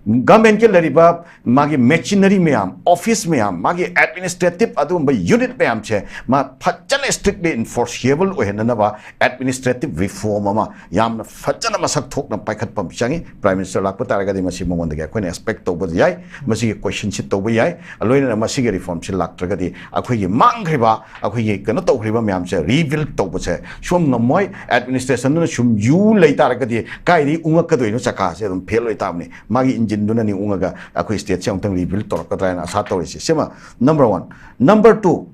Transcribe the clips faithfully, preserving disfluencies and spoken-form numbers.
ꯒꯚꯔꯟꯃꯦꯟꯠꯀꯤ ꯂꯩꯔꯤꯕ ꯃꯥꯒꯤ ꯃꯦꯆꯤꯅꯔꯤ ꯃꯌꯥꯝ, ꯑꯣꯐꯤꯁ ꯃꯌꯥꯝ, ꯃꯥꯒꯤ ꯑꯦꯗꯃꯤꯅꯤꯁꯇ꯭ꯔꯦꯇꯤꯚ ꯑꯗꯨꯒꯨꯝꯕ ꯌꯨꯅꯤꯠ ꯃꯌꯥꯝꯁꯦ ꯃꯥ ꯐꯖꯅ strictly enforceable ꯑꯣꯏꯍꯟꯅꯅꯕ ꯑꯦꯗꯃꯤꯅꯤꯁꯇ꯭ꯔꯦꯇꯤꯚ ꯔꯤꯐꯣꯔꯝ ꯑꯃ ꯌꯥꯝꯅ ꯐꯖꯅ ꯃꯁꯛ ꯊꯣꯛꯅ ꯄꯥꯏꯈꯠꯄ ꯑꯃ ꯆꯪꯉꯤ꯫ ꯄ꯭ꯔꯥꯏꯝ ꯃꯤꯅꯤꯁꯇꯔ ꯂꯥꯛꯄ ꯇꯥꯔꯒꯗꯤ ꯃꯁꯤ ꯃꯉꯣꯟꯗꯒꯤ ꯑꯩꯈꯣꯏꯅ ꯑꯦꯛꯁꯄꯦꯛ ꯇꯧꯕ ꯌꯥꯏ, ꯃꯁꯤꯒꯤ ꯀꯣꯏꯁꯟꯁꯤ ꯇꯧꯕ ꯌꯥꯏ꯫ ꯂꯣꯏꯅꯅ ꯃꯁꯤꯒꯤ ꯔꯤꯐꯣꯔꯝꯁꯤ ꯂꯥꯛꯇ꯭ꯔꯒꯗꯤ ꯑꯩꯈꯣꯏꯒꯤ ꯃꯥꯡꯈ꯭ꯔꯤꯕ, ꯑꯩꯈꯣꯏꯒꯤ ꯀꯩꯅꯣ ꯇꯧꯈ꯭ꯔꯤꯕ ꯃꯌꯥꯝꯁꯦ ꯔꯤꯕꯤꯜꯗ ꯇꯧꯕꯁꯦ ꯁꯨꯝ ꯉꯝꯃꯣꯏ꯫ ꯑꯦꯗꯃꯤꯅꯤꯁꯇ꯭ꯔꯦꯁꯟꯗꯨꯅ ꯁꯨꯝ ꯌꯨ ꯂꯩ ꯇꯥꯔꯒꯗꯤ ꯀꯥꯏꯗꯒꯤ ꯎꯪꯉꯛꯀꯗꯣꯏꯅꯣ? ꯆꯀꯥꯁꯦ ꯑꯗꯨꯝ ꯐꯦꯜ ꯑꯣꯏ ꯇꯥꯕꯅꯤ꯫ ꯃꯥꯒꯤ ꯏꯟꯖꯤꯟꯗꯨꯅꯅꯤ ꯎꯪꯉꯒ ꯑꯩꯈꯣꯏ ꯁ꯭ꯇꯦꯠꯁꯦ ꯑꯃꯨꯛꯇꯪ ꯔꯤꯕꯤꯜꯗ ꯇꯧꯔꯛꯀꯗ꯭ꯔꯥ ꯍꯥꯏꯅ ꯑꯁꯥ ꯇꯧꯔꯤꯁꯦ꯫ ꯁꯤꯃ ꯅꯝꯕꯔ ꯋꯥꯟ꯫ ꯅꯝꯕꯔ ꯇꯨ,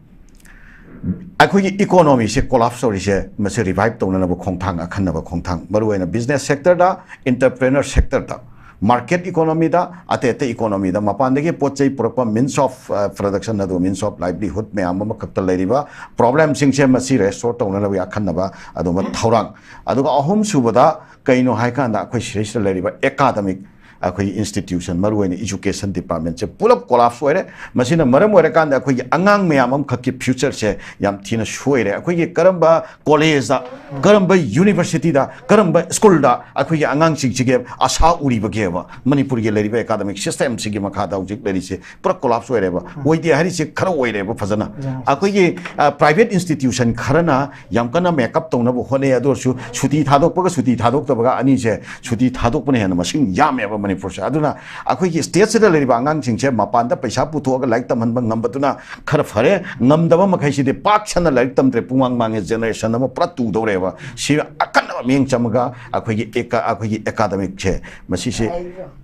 ꯑꯩꯈꯣꯏꯒꯤ ꯏꯀꯣꯅꯣꯃꯤꯁꯦ ꯀꯣꯂꯥꯞꯁ ꯇꯧꯔꯤꯁꯦ, ꯃꯁꯤ ꯔꯤꯚꯥꯏꯚ ꯇꯧꯅꯅꯕ ꯈꯣꯡꯊꯥꯡ, ꯑꯈꯟꯅꯕ ꯈꯣꯡꯊꯥꯡ, ꯃꯔꯨꯑꯣꯏꯅ ꯕꯤꯖꯤꯅꯦꯁ ꯁꯦꯛꯇꯔꯗ, ꯑꯦꯟꯇꯔꯄ꯭ꯔꯦꯅꯔ ꯁꯦꯛꯇꯔꯗ, ꯃꯥꯔꯀꯦꯠ ꯏꯀꯣꯅꯣꯃꯤꯗ, ꯑꯇꯩ ꯑꯇꯩ ꯏꯀꯣꯅꯣꯃꯤꯗ, ꯃꯄꯥꯟꯗꯒꯤ ꯄꯣꯠ ꯆꯩ ꯄꯨꯔꯛꯄ, ꯃꯤꯟꯁ ꯑꯣꯐ ꯄ꯭ꯔꯗꯛꯁꯟ ꯑꯗꯨ, ꯃꯤꯟꯁ ꯑꯣꯐ ꯂꯥꯏꯚꯂꯤꯍꯨꯗ ꯃꯌꯥꯝ ꯑꯃꯈꯛꯇ ꯂꯩꯔꯤꯕ ꯄ꯭ꯔꯣꯕ꯭ꯂꯦꯝꯁꯤꯡꯁꯦ ꯃꯁꯤ ꯔꯦꯁꯇꯣꯔ ꯇꯧꯅꯅꯕꯒꯤ ꯑꯈꯟꯅꯕ ꯑꯗꯨꯒꯨꯝꯕ ꯊꯧꯔꯥꯡ꯫ ꯑꯗꯨꯒ ꯑꯍꯨꯝꯁꯨꯕꯗ ꯀꯩꯅꯣ ꯍꯥꯏꯀꯥꯟꯗ ꯑꯩꯈꯣꯏ ꯁꯤꯗꯩꯁꯤꯗ ꯂꯩꯔꯤꯕ ꯑꯦꯀꯥꯗꯃꯤꯛ, ꯑꯩꯈꯣꯏꯒꯤ ꯏꯟꯁꯇꯤꯇ꯭ꯌꯨꯁꯟ, ꯃꯔꯨꯑꯣꯏꯅ ꯏꯖꯨꯀꯦꯁꯟ ꯗꯤꯄꯥꯔꯠꯃꯦꯟꯁꯦ ꯄꯨꯂꯞ ꯀꯣꯂꯥꯞꯁ ꯑꯣꯏꯔꯦ꯫ ꯃꯁꯤꯅ ꯃꯔꯝ ꯑꯣꯏꯔꯀꯥꯟꯗ ꯑꯩꯈꯣꯏꯒꯤ ꯑꯉꯥꯡ ꯃꯌꯥꯝ ꯑꯃꯈꯛꯀꯤ ꯐ꯭ꯌꯨꯆꯔꯁꯦ ꯌꯥꯝ ꯊꯤꯅ ꯁꯣꯏꯔꯦ꯫ ꯑꯩꯈꯣꯏꯒꯤ ꯀꯔꯝꯕ ꯀꯣꯂꯦꯖꯇ, ꯀꯔꯝꯕ ꯌꯨꯅꯤꯚꯔꯁꯤꯇꯤꯗ, ꯀꯔꯝꯕ ꯁ꯭ꯀꯨꯜꯗ ꯑꯩꯈꯣꯏꯒꯤ ꯑꯉꯥꯡꯁꯤꯡꯁꯤꯒꯤ ꯑꯁꯥ ꯎꯔꯤꯕꯒꯦꯕ? ꯃꯅꯤꯄꯨꯔꯒꯤ ꯂꯩꯔꯤꯕ ꯑꯦꯀꯥꯗꯃꯤꯛ ꯁꯤꯁꯇꯦꯝꯁꯤꯒꯤ ꯃꯈꯥꯗ ꯍꯧꯖꯤꯛ ꯂꯩꯔꯤꯁꯦ ꯄꯨꯔꯥ ꯀꯣꯂꯥꯞꯁ ꯑꯣꯏꯔꯦꯕ꯫ ꯑꯣꯏꯗꯦ ꯍꯥꯏꯔꯤꯁꯦ ꯈꯔ ꯑꯣꯏꯔꯦꯕ ꯐꯖꯅ꯫ ꯑꯩꯈꯣꯏꯒꯤ, ꯑ, ꯄ꯭ꯔꯥꯏꯚꯦꯠ ꯏꯟꯁꯇꯤꯇ꯭ꯌꯨꯁꯟ ꯈꯔꯅ ꯌꯥꯝ ꯀꯟꯅ ꯃꯦꯀꯞ ꯇꯧꯅꯕ ꯍꯣꯠꯅꯩ, ꯑꯗꯨ ꯑꯣꯏꯔꯁꯨ ꯁꯨꯇꯤ ꯊꯥꯗꯣꯛꯄꯒ ꯁꯨꯇꯤ ꯊꯥꯗꯣꯛꯇꯕꯒ ꯑꯅꯤꯁꯦ, ꯁꯨꯇꯤ ꯊꯥꯗꯣꯛꯄꯅ ꯍꯦꯟꯅ ꯃꯁꯤꯡ ꯌꯥꯝꯃꯦꯕ ꯃꯅꯤꯄꯨꯔꯁꯦ꯫ ꯑꯗꯨꯅ ꯑꯩꯈꯣꯏꯒꯤ ꯁ꯭ꯇꯦꯠꯁꯤꯗ ꯂꯩꯔꯤꯕ ꯑꯉꯥꯡꯁꯤꯡꯁꯦ ꯃꯄꯥꯟꯗ ꯄꯩꯁꯥ ꯄꯨꯊꯣꯛꯑꯒ ꯂꯥꯏꯔꯤꯛ ꯇꯝꯍꯟꯕ ꯉꯝꯕꯗꯨꯅ ꯈꯔ ꯐꯔꯦ, ꯉꯝꯗꯕ ꯃꯈꯩꯁꯤꯗꯤ ꯄꯥꯛ ꯁꯟꯅ ꯂꯥꯏꯔꯤꯛ ꯇꯝꯗ꯭ꯔꯦ, ꯄꯨꯡꯃꯥꯡ ꯃꯥꯡꯉꯦ, ꯖꯦꯅꯦꯔꯦꯁꯟ ꯑꯃ ꯄꯨꯔꯥ ꯇꯨꯗꯧꯔꯦꯕ꯫ ꯁꯤ ꯑꯈꯟꯅꯕ ꯃꯤꯠꯌꯦꯡ ꯆꯪꯉꯒ ꯑꯩꯈꯣꯏꯒꯤ ꯑꯦꯀꯥ-, ꯑꯩꯈꯣꯏꯒꯤ ꯑꯦꯀꯥꯗꯃꯤꯛꯁꯦ ꯃꯁꯤꯁꯦ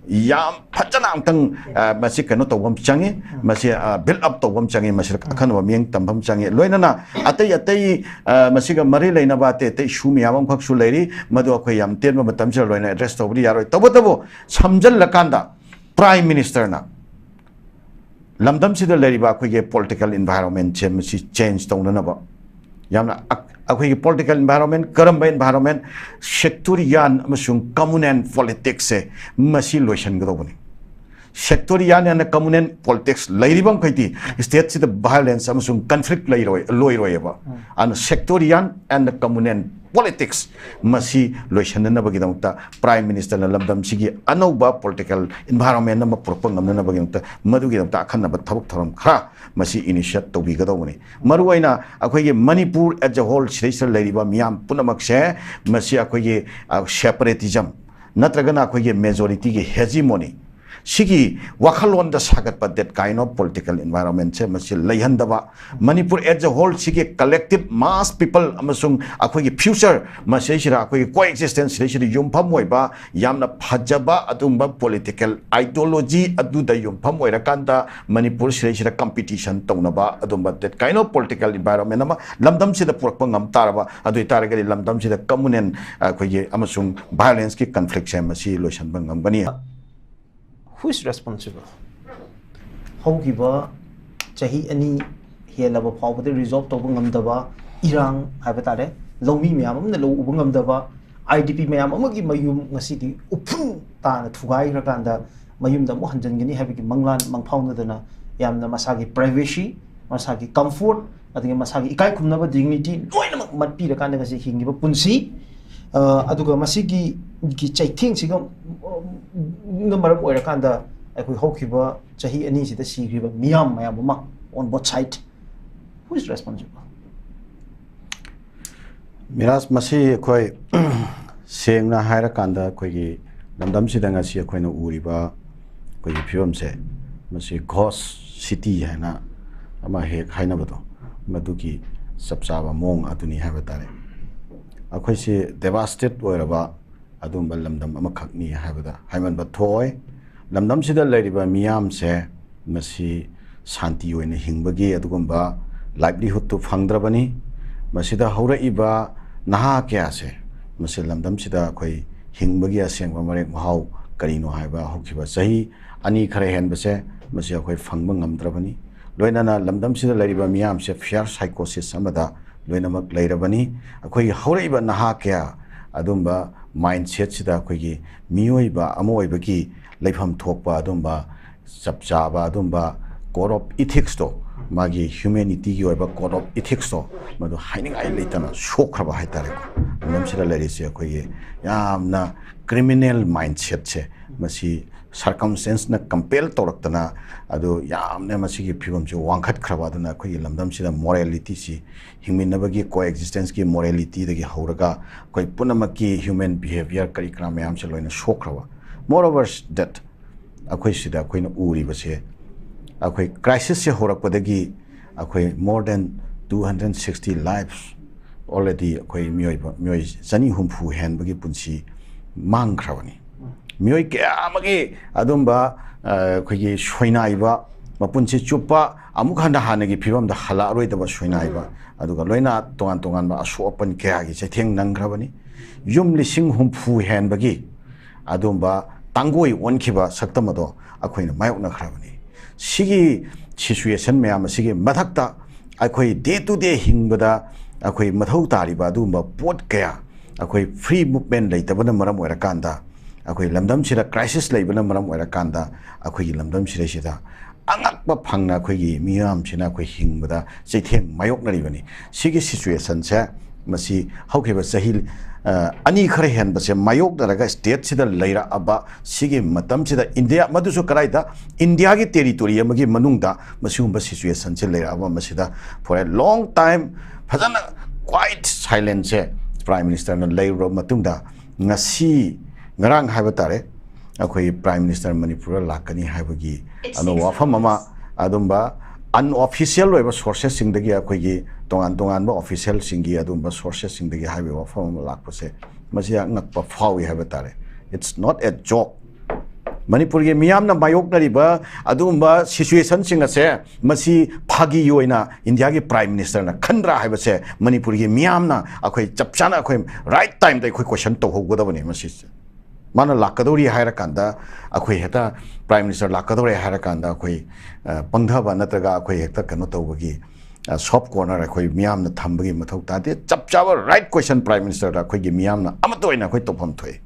ꯌꯥꯝ ꯐꯖꯅ ꯑꯃꯨꯛꯇꯪ, ꯑ, ꯃꯁꯤ ꯀꯩꯅꯣ ꯇꯧꯕ ꯑꯃ ꯆꯪꯉꯤ, ꯃꯁꯤ, ꯑ, ꯕꯤꯜꯗ ꯑꯞ ꯇꯧꯕ ꯑꯃ ꯆꯪꯉꯤ, ꯃꯁꯤꯗ ꯑꯈꯟꯅꯕ ꯃꯤꯠꯌꯦꯡ ꯇꯝꯕ ꯑꯃ ꯆꯪꯉꯤ꯫ ꯂꯣꯏꯅꯅ ꯑꯇꯩ ꯑꯇꯩ, ꯑ, ꯃꯁꯤꯒ ꯃꯔꯤ ꯂꯩꯅꯕ ꯑꯇꯩ ꯑꯇꯩ ꯏꯁꯨ ꯃꯌꯥꯝ ꯑꯃꯈꯛꯁꯨ ꯂꯩꯔꯤ, ꯃꯗꯨ ꯑꯩꯈꯣꯏ ꯌꯥꯝ ꯇꯦꯟꯕ ꯃꯇꯝꯁꯤꯗ ꯂꯣꯏꯅ ꯑꯦꯗ꯭ꯔꯦꯁ ꯇꯧꯕꯗꯤ ꯌꯥꯔꯣꯏ꯫ ꯇꯧꯕꯇꯕꯨ ꯁꯝꯖꯜꯂꯀꯥꯟꯗ ꯄ꯭ꯔꯥꯏꯝ ꯃꯤꯅꯤꯁꯇꯔꯅ ꯂꯝꯗꯝꯁꯤꯗ ꯂꯩꯔꯤꯕ ꯑꯩꯈꯣꯏꯒꯤ ꯄꯣꯂꯤꯇꯤꯀꯦꯜ ꯏꯟꯚꯥꯏꯔꯣꯟꯃꯦꯟꯁꯦ ꯃꯁꯤ ꯆꯦꯟꯖ ꯇꯧꯅꯅꯕ ꯌꯥꯝꯅ ꯑꯛ-, ꯑꯩꯈꯣꯏꯒꯤ ꯄꯣꯂꯤꯇꯤꯀꯦꯜ ꯏꯟꯚꯥꯏꯔꯣꯟꯃꯦꯟ ꯀꯔꯝꯕ ꯏꯟꯚꯥꯏꯔꯣꯟꯃꯦꯟ? ꯁꯦꯛꯇꯣꯔꯤꯌꯥꯟ ꯑꯃꯁꯨꯡ ꯀꯃꯨꯅꯦꯟ ꯄꯣꯂꯤꯇꯤꯛꯁꯁꯦ ꯃꯁꯤ ꯂꯣꯏꯁꯤꯟꯒꯗꯧꯕꯅꯤ꯫ Sectarian and communal politics ꯂꯩꯔꯤꯕ ꯃꯈꯩꯗꯤ stateꯁꯤꯗ violence ꯑꯃꯁꯨꯡ conflict ꯂꯩꯔꯣꯏ, ꯂꯣꯏꯔꯣꯏꯑꯕ꯫ ꯑꯗꯨꯅ sectarian and communal politics ꯃꯁꯤ ꯂꯣꯏꯁꯤꯟꯅꯅꯕꯒꯤꯗꯃꯛꯇ Prime Ministerꯅ ꯂꯝꯗꯝꯁꯤꯒꯤ ꯑꯅꯧꯕ political environment ꯑꯃ ꯄꯨꯔꯛꯄ ꯉꯝꯅꯅꯕꯒꯤꯗꯃꯛꯇ, ꯃꯗꯨꯒꯤꯗꯃꯛꯇ ꯑꯈꯟꯅꯕ ꯊꯕꯛ ꯊꯧꯔꯝ ꯈꯔ ꯃꯁꯤ initiate ꯇꯧꯕꯤꯒꯗꯧꯕꯅꯤ꯫ ꯃꯔꯨꯑꯣꯏꯅ ꯑꯩꯈꯣꯏꯒꯤ ꯃꯅꯤꯄꯨꯔ as a whole ꯁꯤꯗꯩꯁꯤꯗ ꯂꯩꯔꯤꯕ ꯃꯤꯌꯥꯝ ꯄꯨꯝꯅꯃꯛꯁꯦ, ꯃꯁꯤ ꯑꯩꯈꯣꯏꯒꯤ, ꯑ, separatism ꯅꯠꯇ꯭ꯔꯒꯅ ꯑꯩꯈꯣꯏꯒꯤ majorityꯒꯤ hegemony, ꯁꯤꯒꯤ ꯋꯥꯈꯜꯂꯣꯟꯗ ꯁꯥꯒꯠꯄ that kind of political environmentꯁꯦ ꯃꯁꯤ ꯂꯩꯍꯟꯗꯕ, ꯃꯅꯤꯄꯨꯔ as a whole ꯁꯤꯒꯤ collective mass people ꯑꯃꯁꯨꯡ ꯑꯩꯈꯣꯏꯒꯤ future ꯃꯁꯤꯗꯩꯁꯤꯗ ꯑꯩꯈꯣꯏꯒꯤ coexistence ꯁꯤꯗꯩꯁꯤꯗ ꯌꯨꯝꯐꯝ ꯑꯣꯏꯕ ꯌꯥꯝꯅ ꯐꯖꯕ ꯑꯗꯨꯒꯨꯝꯕ political ideology ꯑꯗꯨꯗ ꯌꯨꯝꯐꯝ ꯑꯣꯏꯔꯀꯥꯟꯗ ꯃꯅꯤꯄꯨꯔ ꯁꯤꯗꯩꯁꯤꯗ competition ꯇꯧꯅꯕ ꯑꯗꯨꯒꯨꯝꯕ that kind of political environment ꯑꯃ ꯂꯝꯗꯝꯁꯤꯗ ꯄꯨꯔꯛꯄ ꯉꯝ ꯇꯥꯔꯕ, ꯑꯗꯨ ꯑꯣꯏꯇꯥꯔꯒꯗꯤ ꯂꯝꯗꯝꯁꯤꯗ communal ꯑꯩꯈꯣꯏꯒꯤ ꯑꯃꯁꯨꯡ violenceꯀꯤ conflictꯁꯦ ꯃꯁꯤ ꯂꯣꯏꯁꯤꯟꯕ ꯉꯝꯒꯅꯤ꯫ Who is responsible? ꯍꯧꯈꯤꯕ ꯆꯍꯤ ꯑꯅꯤ ꯍꯦꯜꯂꯕ ꯐꯥꯎꯕꯗ resolve ꯇꯧꯕ ꯉꯝꯗꯕ ꯏꯔꯥꯡ ꯍꯥꯏꯕ ꯇꯥꯔꯦ, ꯂꯧꯃꯤ ꯃꯌꯥꯝ ꯑꯃꯅ ꯂꯧ ꯎꯕ ꯉꯝꯗꯕ, IDP ꯃꯌꯥꯝ ꯑꯃꯒꯤ ꯃꯌꯨꯝ ꯉꯁꯤꯗꯤ ꯎꯐꯨꯟ ꯇꯥꯅ ꯊꯨꯒꯥꯏꯈ꯭ꯔꯀꯥꯟꯗ ꯃꯌꯨꯝꯗ ꯑꯃꯨꯛ ꯍꯟꯖꯤꯟꯒꯅꯤ ꯍꯥꯏꯕꯒꯤ ꯃꯪꯂꯥꯟ ꯃꯪꯐꯥꯎꯅꯗꯅ ꯌꯥꯝꯅ ꯃꯁꯥꯒꯤ privacy, ꯃꯁꯥꯒꯤ comfort, ꯑꯗꯒꯤ ꯃꯁꯥꯒꯤ ꯏꯀꯥꯏ ꯈꯨꯝꯅꯕ dignity ꯂꯣꯏꯅꯃꯛ ꯃꯠꯄꯤꯔꯀꯥꯟꯗ ꯉꯁꯤ ꯍꯤꯡꯉꯤꯕ ꯄꯨꯟꯁꯤ꯫ ꯑ, ꯑꯗꯨꯒ ꯃꯁꯤꯒꯤ ꯒꯤ ꯆꯩꯊꯦꯡꯁꯤꯒ, ꯎꯝ, ꯃꯔꯝ ꯑꯣꯏꯔꯀꯥꯟꯗ ꯑꯩꯈꯣꯏ ꯍꯧꯈꯤꯕ ꯆꯍꯤ ꯑꯅꯤꯁꯤꯗ ꯁꯤꯈ꯭ꯔꯤꯕ ꯃꯤꯌꯥꯝ ꯃꯌꯥꯝ ꯑꯃ on both side, who is responsible? Miraj, ꯃꯁꯤ ꯑꯩꯈꯣꯏ ꯁꯦꯡꯅ ꯍꯥꯏꯔꯀꯥꯟꯗ ꯑꯩꯈꯣꯏꯒꯤ ꯂꯝꯗꯝꯁꯤꯗ ꯉꯁꯤ ꯑꯩꯈꯣꯏꯅ ꯎꯔꯤꯕ ꯑꯩꯈꯣꯏꯒꯤ ꯐꯤꯕꯝꯁꯦ, ꯃꯁꯤ ghost city ꯍꯥꯏꯅ ꯑꯃ ꯍꯦꯛ ꯍꯥꯏꯅꯕꯗꯣ, ꯃꯗꯨꯒꯤ ꯆꯞ ꯆꯥꯕ ꯃꯑꯣꯡ ꯑꯗꯨꯅꯤ ꯍꯥꯏꯕ ꯇꯥꯔꯦ꯫ ꯑꯩꯈꯣꯏꯁꯤ devastate ꯑꯣꯏꯔꯕ ꯑꯗꯨꯒꯨꯝꯕ ꯂꯝꯗꯝ ꯑꯃꯈꯛꯅꯤ ꯍꯥꯏꯕꯗ ꯍꯥꯏꯃꯟꯕ ꯊꯣꯛꯑꯣꯏ꯫ ꯂꯝꯗꯝꯁꯤꯗ ꯂꯩꯔꯤꯕ ꯃꯤꯌꯥꯝꯁꯦ ꯃꯁꯤ ꯁꯥꯟꯇꯤ ꯑꯣꯏꯅ ꯍꯤꯡꯕꯒꯤ ꯑꯗꯨꯒꯨꯝꯕ livelihoodꯇꯨ ꯐꯪꯗ꯭ꯔꯕꯅꯤ꯫ ꯃꯁꯤꯗ ꯍꯧꯔꯛꯏꯕ ꯅꯍꯥ ꯀꯌꯥꯁꯦ, ꯃꯁꯤ ꯂꯝꯗꯝꯁꯤꯗ ꯑꯩꯈꯣꯏ ꯍꯤꯡꯕꯒꯤ ꯑꯁꯦꯡꯕ ꯃꯔꯦꯛ ꯃꯍꯥꯎ ꯀꯔꯤꯅꯣ ꯍꯥꯏꯕ ꯍꯧꯈꯤꯕ ꯆꯍꯤ ꯑꯅꯤ ꯈꯔ ꯍꯦꯟꯕꯁꯦ ꯃꯁꯤ ꯑꯩꯈꯣꯏ ꯐꯪꯕ ꯉꯝꯗ꯭ꯔꯕꯅꯤ꯫ ꯂꯣꯏꯅꯅ ꯂꯝꯗꯝꯁꯤꯗ ꯂꯩꯔꯤꯕ ꯃꯤꯌꯥꯝꯁꯦ fear psychosis ꯑꯃꯗ ꯂꯣꯏꯅꯃꯛ ꯂꯩꯔꯕꯅꯤ꯫ ꯑꯩꯈꯣꯏꯒꯤ ꯍꯧꯔꯛꯏꯕ ꯅꯍꯥ ꯀꯌꯥ ꯑꯗꯨꯝꯕ mindsetꯁꯤꯗ ꯑꯩꯈꯣꯏꯒꯤ ꯃꯤꯑꯣꯏꯕ ꯑꯃ ꯑꯣꯏꯕꯒꯤ ꯂꯩꯐꯝ ꯊꯣꯛꯄ ꯑꯗꯨꯝꯕ ꯆꯞ ꯆꯥꯕ ꯑꯗꯨꯝꯕ code of ethics ꯇꯣ, ꯃꯥꯒꯤ humanity ꯒꯤ ꯑꯣꯏꯕ code of ethics ꯇꯣ, ꯃꯗꯨ ꯍꯥꯏꯅꯤꯡꯉꯥꯏ ꯂꯩꯇꯅ ꯁꯣꯛꯈ꯭ꯔꯕ ꯍꯥꯏꯇꯥꯔꯦꯀꯣ꯫ ꯂꯝꯗꯝꯁꯤꯗ ꯂꯩꯔꯤꯁꯦ ꯑꯩꯈꯣꯏꯒꯤ ꯌꯥꯝꯅ criminal mindset ꯁꯦ, ꯃꯁꯤ circumstance ꯅ compel ꯇꯧꯔꯛꯇꯅ, ꯑꯗꯨ ꯌꯥꯝꯅ ꯃꯁꯤꯒꯤ ꯐꯤꯕꯝꯁꯦ ꯋꯥꯡꯈꯠꯈ꯭ꯔꯕ꯫ ꯑꯗꯨꯅ ꯑꯩꯈꯣꯏꯒꯤ ꯂꯝꯗꯝꯁꯤꯗ morality ꯁꯤ, ꯍꯤꯡꯃꯤꯟꯅꯕꯒꯤ co-existence ꯀꯤ morality ꯗꯒꯤ ꯍꯧꯔꯒ ꯑꯩꯈꯣꯏ ꯄꯨꯝꯅꯃꯛꯀꯤ human behaviour ꯀꯔꯤ ꯀꯔꯥ ꯃꯌꯥꯝꯁꯦ ꯂꯣꯏꯅ ꯁꯣꯛꯈ꯭ꯔꯕ꯫ Moreover that, ꯑꯩꯈꯣꯏ ꯁꯤꯗ ꯑꯩꯈꯣꯏꯅ ꯎꯔꯤꯕꯁꯦ, ꯑꯩꯈꯣꯏ crisis ꯁꯦ ꯍꯧꯔꯛꯄꯗꯒꯤ ꯑꯩꯈꯣꯏ more than two hundred sixty lives already, ꯑꯩꯈꯣꯏ ꯃꯤꯑꯣꯏꯕ, ꯃꯤꯑꯣꯏ ꯆꯅꯤ ꯍꯨꯝꯐꯨ ꯍꯦꯟꯕꯒꯤ ꯄꯨꯟꯁꯤ ꯃꯥꯡꯈ꯭ꯔꯕꯅꯤ꯫ ꯃꯤꯑꯣꯏ ꯀꯌꯥ ꯑꯃꯒꯤ ꯑꯗꯨꯝꯕ, ꯑ, ꯑꯩꯈꯣꯏꯒꯤ ꯁꯣꯏꯅꯥꯏꯕ, ꯃꯄꯨꯟꯁꯤ ꯆꯨꯞꯄ ꯑꯃꯨꯛ ꯍꯟꯅ ꯍꯥꯟꯅꯒꯤ ꯐꯤꯕꯝꯗ ꯍꯜꯂꯛꯑꯔꯣꯏꯗꯕ ꯁꯣꯏꯅꯥꯏꯕ, ꯑꯗꯨꯒ ꯂꯣꯏꯅ ꯇꯣꯉꯥꯟ ꯇꯣꯉꯥꯟꯕ ꯑꯁꯣꯛ ꯑꯄꯟ ꯀꯌꯥꯒꯤ ꯆꯩꯊꯦꯡ ꯅꯪꯈ꯭ꯔꯕꯅꯤ꯫ ꯌꯨꯝ ꯂꯤꯁꯤꯡ ꯍꯨꯝꯐꯨ ꯍꯦꯟꯕꯒꯤ ꯑꯗꯨꯝꯕ ꯇꯥꯡꯒꯣꯏ ꯑꯣꯟꯈꯤꯕ ꯁꯛꯇꯝ ꯑꯗꯣ ꯑꯩꯈꯣꯏꯅ ꯃꯥꯌꯣꯛꯅꯈ꯭ꯔꯕꯅꯤ꯫ ꯁꯤꯒꯤ situation ꯃꯌꯥꯝ ꯑꯁꯤꯒꯤ ꯃꯊꯛꯇ ꯑꯩꯈꯣꯏ day to day ꯍꯤꯡꯕꯗ ꯑꯩꯈꯣꯏ ꯃꯊꯧ ꯇꯥꯔꯤꯕ ꯑꯗꯨꯒꯨꯝꯕ ꯄꯣꯠ ꯀꯌꯥ, ꯑꯩꯈꯣꯏ free movement ꯂꯩꯇꯕꯅ ꯃꯔꯝ ꯑꯣꯏꯔꯀꯥꯟꯗ, ꯑꯩꯈꯣꯏ ꯂꯝꯗꯝꯁꯤꯗ crisis ꯂꯩꯕꯅ ꯃꯔꯝ ꯑꯣꯏꯔꯀꯥꯟꯗ, ꯑꯩꯈꯣꯏꯒꯤ ꯂꯝꯗꯝꯁꯤꯗꯩꯁꯤꯗ ꯑꯉꯛꯄ ꯐꯪꯅ ꯑꯩꯈꯣꯏꯒꯤ ꯃꯤꯌꯥꯝꯁꯤꯅ ꯑꯩꯈꯣꯏ ꯍꯤꯡꯕꯗ ꯆꯩꯊꯦꯡ ꯃꯥꯌꯣꯛꯅꯔꯤꯕꯅꯤ꯫ ꯁꯤꯒꯤ situation ꯁꯦ, ꯃꯁꯤ ꯍꯧꯈꯤꯕ ꯆꯍꯤ, ꯑ, ꯑꯅꯤ ꯈꯔ ꯍꯦꯟꯕꯁꯦ ꯃꯥꯌꯣꯛꯅꯔꯒ state ꯁꯤꯗ ꯂꯩꯔꯛꯑꯕ ꯁꯤꯒꯤ ꯃꯇꯝꯁꯤꯗ ꯏꯟꯗꯤꯌꯥ, ꯃꯗꯨꯁꯨ ꯀꯗꯥꯏꯗ? ꯏꯟꯗꯤꯌꯥꯒꯤ territory ꯑꯃꯒꯤ ꯃꯅꯨꯡꯗ ꯃꯁꯤꯒꯨꯝꯕ situation ꯁꯦ ꯂꯩꯔꯛꯑꯕ, ꯃꯁꯤꯗ for a long time ꯐꯖꯅ quiet silence ꯁꯦ Prime Minister ꯅ ꯂꯩꯔꯨꯔꯕ ꯃꯇꯨꯡꯗ, ꯉꯁꯤ, ꯉꯔꯥꯡ ꯍꯥꯏꯕ ꯇꯥꯔꯦ, ꯑꯩꯈꯣꯏ Prime Minister ꯃꯅꯤꯄꯨꯔꯗ ꯂꯥꯛꯀꯅꯤ ꯍꯥꯏꯕꯒꯤ ꯑꯅꯧꯕ ꯋꯥꯐꯝ ꯑꯃ, ꯑꯗꯨꯝꯕ unofficial ꯑꯣꯏꯕ sources ꯁꯤꯡꯗꯒꯤ, ꯑꯩꯈꯣꯏꯒꯤ ꯇꯣꯉꯥꯟ ꯇꯣꯉꯥꯟꯕ official ꯁꯤꯡꯒꯤ ꯑꯗꯨꯝꯕ sources ꯁꯤꯡꯗꯒꯤ ꯍꯥꯏꯕꯒꯤ ꯋꯥꯐꯝ ꯑꯃ ꯂꯥꯛꯄꯁꯦ, ꯃꯁꯤ ꯑꯉꯛꯄ ꯐꯥꯎꯏ ꯍꯥꯏꯕ ꯇꯥꯔꯦ꯫ It's not a joke. ꯃꯅꯤꯄꯨꯔꯒꯤ ꯃꯤꯌꯥꯝꯅ ꯃꯥꯌꯣꯛꯅꯔꯤꯕ ꯑꯗꯨꯒꯨꯝꯕ situation ꯁꯤꯡ ꯑꯁꯦ, ꯃꯁꯤ ꯐꯥꯒꯤ ꯑꯣꯏꯅ ꯏꯟꯗꯤꯌꯥꯒꯤ Prime Minister ꯅ ꯈꯟꯗ꯭ꯔꯥ ꯍꯥꯏꯕꯁꯦ ꯃꯅꯤꯄꯨꯔꯒꯤ ꯃꯤꯌꯥꯝꯅ ꯑꯩꯈꯣꯏ ꯆꯞ ꯆꯥꯅ ꯑꯩꯈꯣꯏ right time ꯗ ꯑꯩꯈꯣꯏ question ꯇꯧꯍꯧꯒꯗꯕꯅꯤ꯫ ꯃꯁꯤꯁꯦ ꯃꯥꯅ ꯂꯥꯛꯀꯗꯧꯔꯤ ꯍꯥꯏꯔꯀꯥꯟꯗ, ꯑꯩꯈꯣꯏ ꯍꯦꯛꯇ Prime Minister ꯂꯥꯛꯀꯗꯧꯔꯦ ꯍꯥꯏꯔꯀꯥꯟꯗ ꯑꯩꯈꯣꯏ, ꯑ, ꯄꯪꯊꯕ ꯅꯠꯇ꯭ꯔꯒ ꯑꯩꯈꯣꯏ ꯍꯦꯛꯇ ꯀꯩꯅꯣ ꯇꯧꯕꯒꯤ, ꯑ, soft corner ꯑꯩꯈꯣꯏ ꯃꯤꯌꯥꯝꯅ ꯊꯝꯕꯒꯤ ꯃꯊꯧ ꯇꯥꯗꯦ꯫ ꯆꯞ ꯆꯥꯕ right question Prime Minister ꯗ ꯑꯩꯈꯣꯏꯒꯤ ꯃꯤꯌꯥꯝꯅ ꯑꯃꯠꯇ ꯑꯣꯏꯅ ꯑꯩꯈꯣꯏ ꯇꯧꯐꯝ ꯊꯣꯛꯏ꯫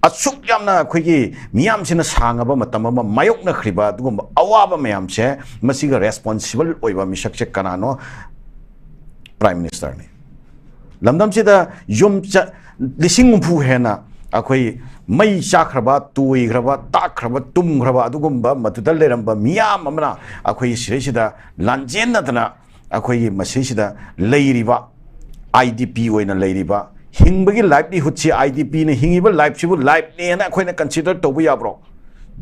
ꯑꯁꯨꯛ ꯌꯥꯝꯅ ꯑꯩꯈꯣꯏꯒꯤ ꯃꯤꯌꯥꯝꯁꯤꯅ ꯁꯥꯡꯉꯕ ꯃꯇꯝ ꯑꯃ ꯃꯥꯌꯣꯛꯅꯈ꯭ꯔꯤꯕ ꯑꯗꯨꯒꯨꯝꯕ ꯑꯋꯥꯕ ꯃꯌꯥꯝꯁꯦ, ꯃꯁꯤꯒ responsible ꯑꯣꯏꯕ ꯃꯤꯁꯛꯁꯦ ꯀꯅꯥꯅꯣ? Prime Ministerꯅꯤ꯫ ꯂꯝꯗꯝꯁꯤꯗ ꯌꯨꯝ ꯆ-, ꯂꯤꯁꯤꯡ ꯍꯨꯝꯐꯨ ꯍꯦꯟꯅ ꯑꯩꯈꯣꯏ ꯃꯩ ꯆꯥꯈ꯭ꯔꯕ, ꯇꯣꯏꯈ꯭ꯔꯕ, ꯇꯥꯛꯈ꯭ꯔꯕ, ꯇꯨꯝꯈ꯭ꯔꯕ, ꯑꯗꯨꯒꯨꯝꯕ ꯃꯗꯨꯗ ꯂꯩꯔꯝꯕ ꯃꯤꯌꯥꯝ ꯑꯃꯅ ꯑꯩꯈꯣꯏ ꯁꯤꯗꯩꯁꯤꯗ ꯂꯥꯟꯖꯦꯟꯅꯗꯅ ꯑꯩꯈꯣꯏꯒꯤ ꯃꯁꯤꯁꯤꯗ ꯂꯩꯔꯤꯕ, IDP ꯑꯣꯏꯅ ꯂꯩꯔꯤꯕ, ꯍꯤꯡꯕꯒꯤ livelihoodꯁꯤ, IDPꯅ ꯍꯤꯡꯉꯤꯕ lifeꯁꯤꯕꯨ lifeꯅꯦꯅ ꯑꯩꯈꯣꯏꯅ consider ꯇꯧꯕ ꯌꯥꯕ꯭ꯔꯣ?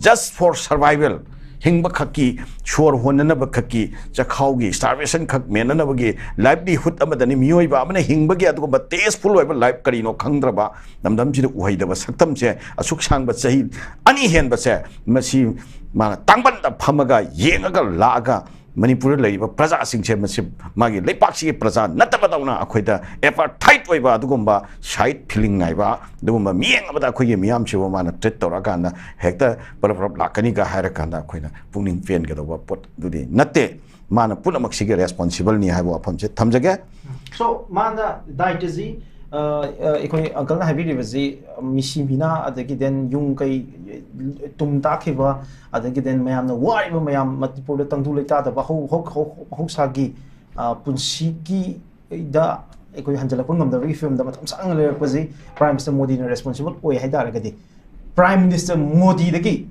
Just for survival, ꯍꯤꯡꯕ ꯈꯛꯀꯤ, ꯁꯣꯔ ꯍꯣꯟꯅꯅꯕ ꯈꯛꯀꯤ, ꯆꯈꯥꯎꯒꯤ starvation ꯈꯛ ꯃꯦꯟꯅꯅꯕꯒꯤ livelihood ꯑꯃꯗꯅꯤ ꯃꯤꯑꯣꯏꯕ ꯑꯃꯅ ꯍꯤꯡꯕꯒꯤ꯫ ꯑꯗꯨꯒꯨꯝꯕ tasteful ꯑꯣꯏꯕ life ꯀꯔꯤꯅꯣ ꯈꯪꯗ꯭ꯔꯕ, ꯂꯝꯗꯝꯁꯤꯗ ꯎꯍꯩꯗꯕ ꯁꯛꯇꯝꯁꯦ, ꯑꯁꯨꯛ ꯁꯥꯡꯕ ꯆꯍꯤ ꯑꯅꯤ ꯍꯦꯟꯕꯁꯦ, ꯃꯁꯤ ꯃꯥꯅ ꯇꯥꯡꯕꯟꯗ ꯐꯝꯃꯒ ꯌꯦꯡꯉꯒ ꯂꯥꯛꯑꯒ, ꯃꯅꯤꯄꯨꯔꯗ ꯂꯩꯔꯤꯕ ꯄ꯭ꯔꯖꯥꯁꯤꯡꯁꯦ, ꯃꯁꯤ ꯃꯥꯒꯤ ꯂꯩꯄꯥꯛꯁꯤꯒꯤ ꯄ꯭ꯔꯖꯥ ꯅꯠꯇꯕꯗꯧꯅ ꯑꯩꯈꯣꯏꯗ appetite ꯑꯣꯏꯕ, ꯑꯗꯨꯒꯨꯝꯕ side feeling ꯅꯥꯏꯕ, ꯑꯗꯨꯒꯨꯝꯕ ꯃꯤꯠꯌꯦꯡ ꯑꯃꯗ ꯑꯩꯈꯣꯏꯒꯤ ꯃꯤꯌꯥꯝꯁꯤꯕꯨ ꯃꯥꯅ treat ꯇꯧꯔꯛꯑꯀꯥꯟꯗ ꯍꯦꯛꯇ ꯄꯔꯞ ꯄꯔꯞ ꯂꯥꯛꯀꯅꯤꯒ ꯍꯥꯏꯔꯀꯥꯟꯗ ꯑꯩꯈꯣꯏꯅ ꯄꯨꯛꯅꯤꯡ ꯄꯦꯟꯒꯗꯧꯕ ꯄꯣꯠ ꯑꯗꯨꯗꯤ ꯅꯠꯇꯦ꯫ ꯃꯥꯅ ꯄꯨꯝꯅꯃꯛꯁꯤꯒꯤ responsibleꯅꯤ ꯍꯥꯏꯕ ꯋꯥꯐꯝꯁꯦ ꯊꯝꯖꯒꯦ꯫ So, ꯃꯥꯅ ꯗꯥꯏꯇꯁꯤ, ꯑ, ꯑ, ꯑꯩꯈꯣꯏ uncleꯅ ꯍꯥꯏꯕꯤꯔꯤꯕꯁꯤ, ꯃꯤꯁꯤ ꯃꯤꯅꯥ, ꯑꯗꯒꯤ then ꯌꯨꯝ ꯀꯩ ꯇꯨꯝ ꯇꯥꯛꯈꯤꯕ, ꯑꯗꯒꯤ then ꯃꯌꯥꯝꯅ ꯋꯥꯔꯤꯕ ꯃꯌꯥꯝ, ꯃꯅꯤꯄꯨꯔꯗ ꯇꯪꯗꯨ ꯂꯩꯇꯥꯗꯕ ꯍꯧ-, ꯍꯧ-, ꯍꯧ-, ꯃꯍꯧꯁꯥꯒꯤ, ꯑ, ꯄꯨꯟꯁꯤꯒꯤꯗ ꯑꯩꯈꯣꯏ ꯍꯟꯖꯤꯜꯂꯛꯄ ꯉꯝꯗꯕꯒꯤ ꯐꯤꯕꯝꯗ ꯃꯇꯝ ꯁꯥꯡꯅ ꯂꯩꯔꯛꯄꯁꯤ Prime Minister ꯃꯣꯗꯤꯅ responsible ꯑꯣꯏ ꯍꯥꯏ ꯇꯥꯔꯒꯗꯤ, Prime Minister ꯃꯣꯗꯤꯗꯒꯤ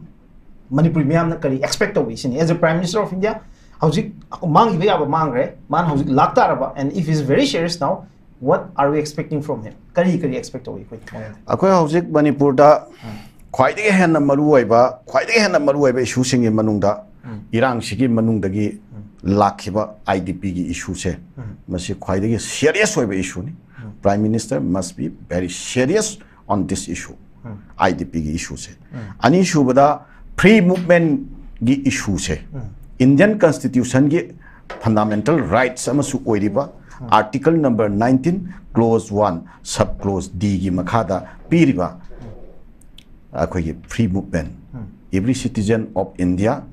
ꯃꯅꯤꯄꯨꯔꯤ ꯃꯤꯌꯥꯝꯅ ꯀꯔꯤ expect ꯇꯧꯏ ꯁꯤꯅꯤ꯫ As a Prime Minister of India, ꯍꯧꯖꯤꯛ ꯃꯥꯡꯈꯤꯕ ꯌꯥꯕ ꯃꯥꯡꯈ꯭ꯔꯦ, ꯃꯥꯅ ꯍꯧꯖꯤꯛ ꯂꯥꯛ ꯇꯥꯔꯕ, and if he is very serious now, what are we expecting from him? ꯀꯔꯤ ꯀꯔꯤ expect ꯇꯧꯏ ꯑꯩꯈꯣꯏ ꯃꯉꯣꯟꯗ? ꯑꯩꯈꯣꯏ ꯍꯧꯖꯤꯛ ꯃꯅꯤꯄꯨꯔꯗ ꯈ꯭ꯋꯥꯏꯗꯒꯤ ꯍꯦꯟꯅ ꯃꯔꯨꯑꯣꯏꯕ, ꯈ꯭ꯋꯥꯏꯗꯒꯤ ꯍꯦꯟꯅ ꯃꯔꯨꯑꯣꯏꯕ issueꯁꯤꯡꯒꯤ ꯃꯅꯨꯡꯗ ꯏꯔꯥꯡꯁꯤꯒꯤ ꯃꯅꯨꯡꯗꯒꯤ ꯂꯥꯛꯈꯤꯕ IDPꯒꯤ issueꯁꯦ, ꯃꯁꯤ ꯈ꯭ꯋꯥꯏꯗꯒꯤ serious ꯑꯣꯏꯕ issueꯅꯤ꯫ Prime Minister must be very serious on this issue, IDPꯒꯤ issueꯁꯦ꯫ ꯑꯅꯤꯁꯨꯕꯗ, free movementꯒꯤ issueꯁꯦ, Indian Constitutionꯒꯤ fundamental rights ꯑꯃꯁꯨ ꯑꯣꯏꯔꯤꯕ Article number nineteen, clause one, sub clause Dꯒꯤ ꯃꯈꯥꯗ ꯄꯤꯔꯤꯕ ꯑꯩꯈꯣꯏꯒꯤ free movement, every citizen of India,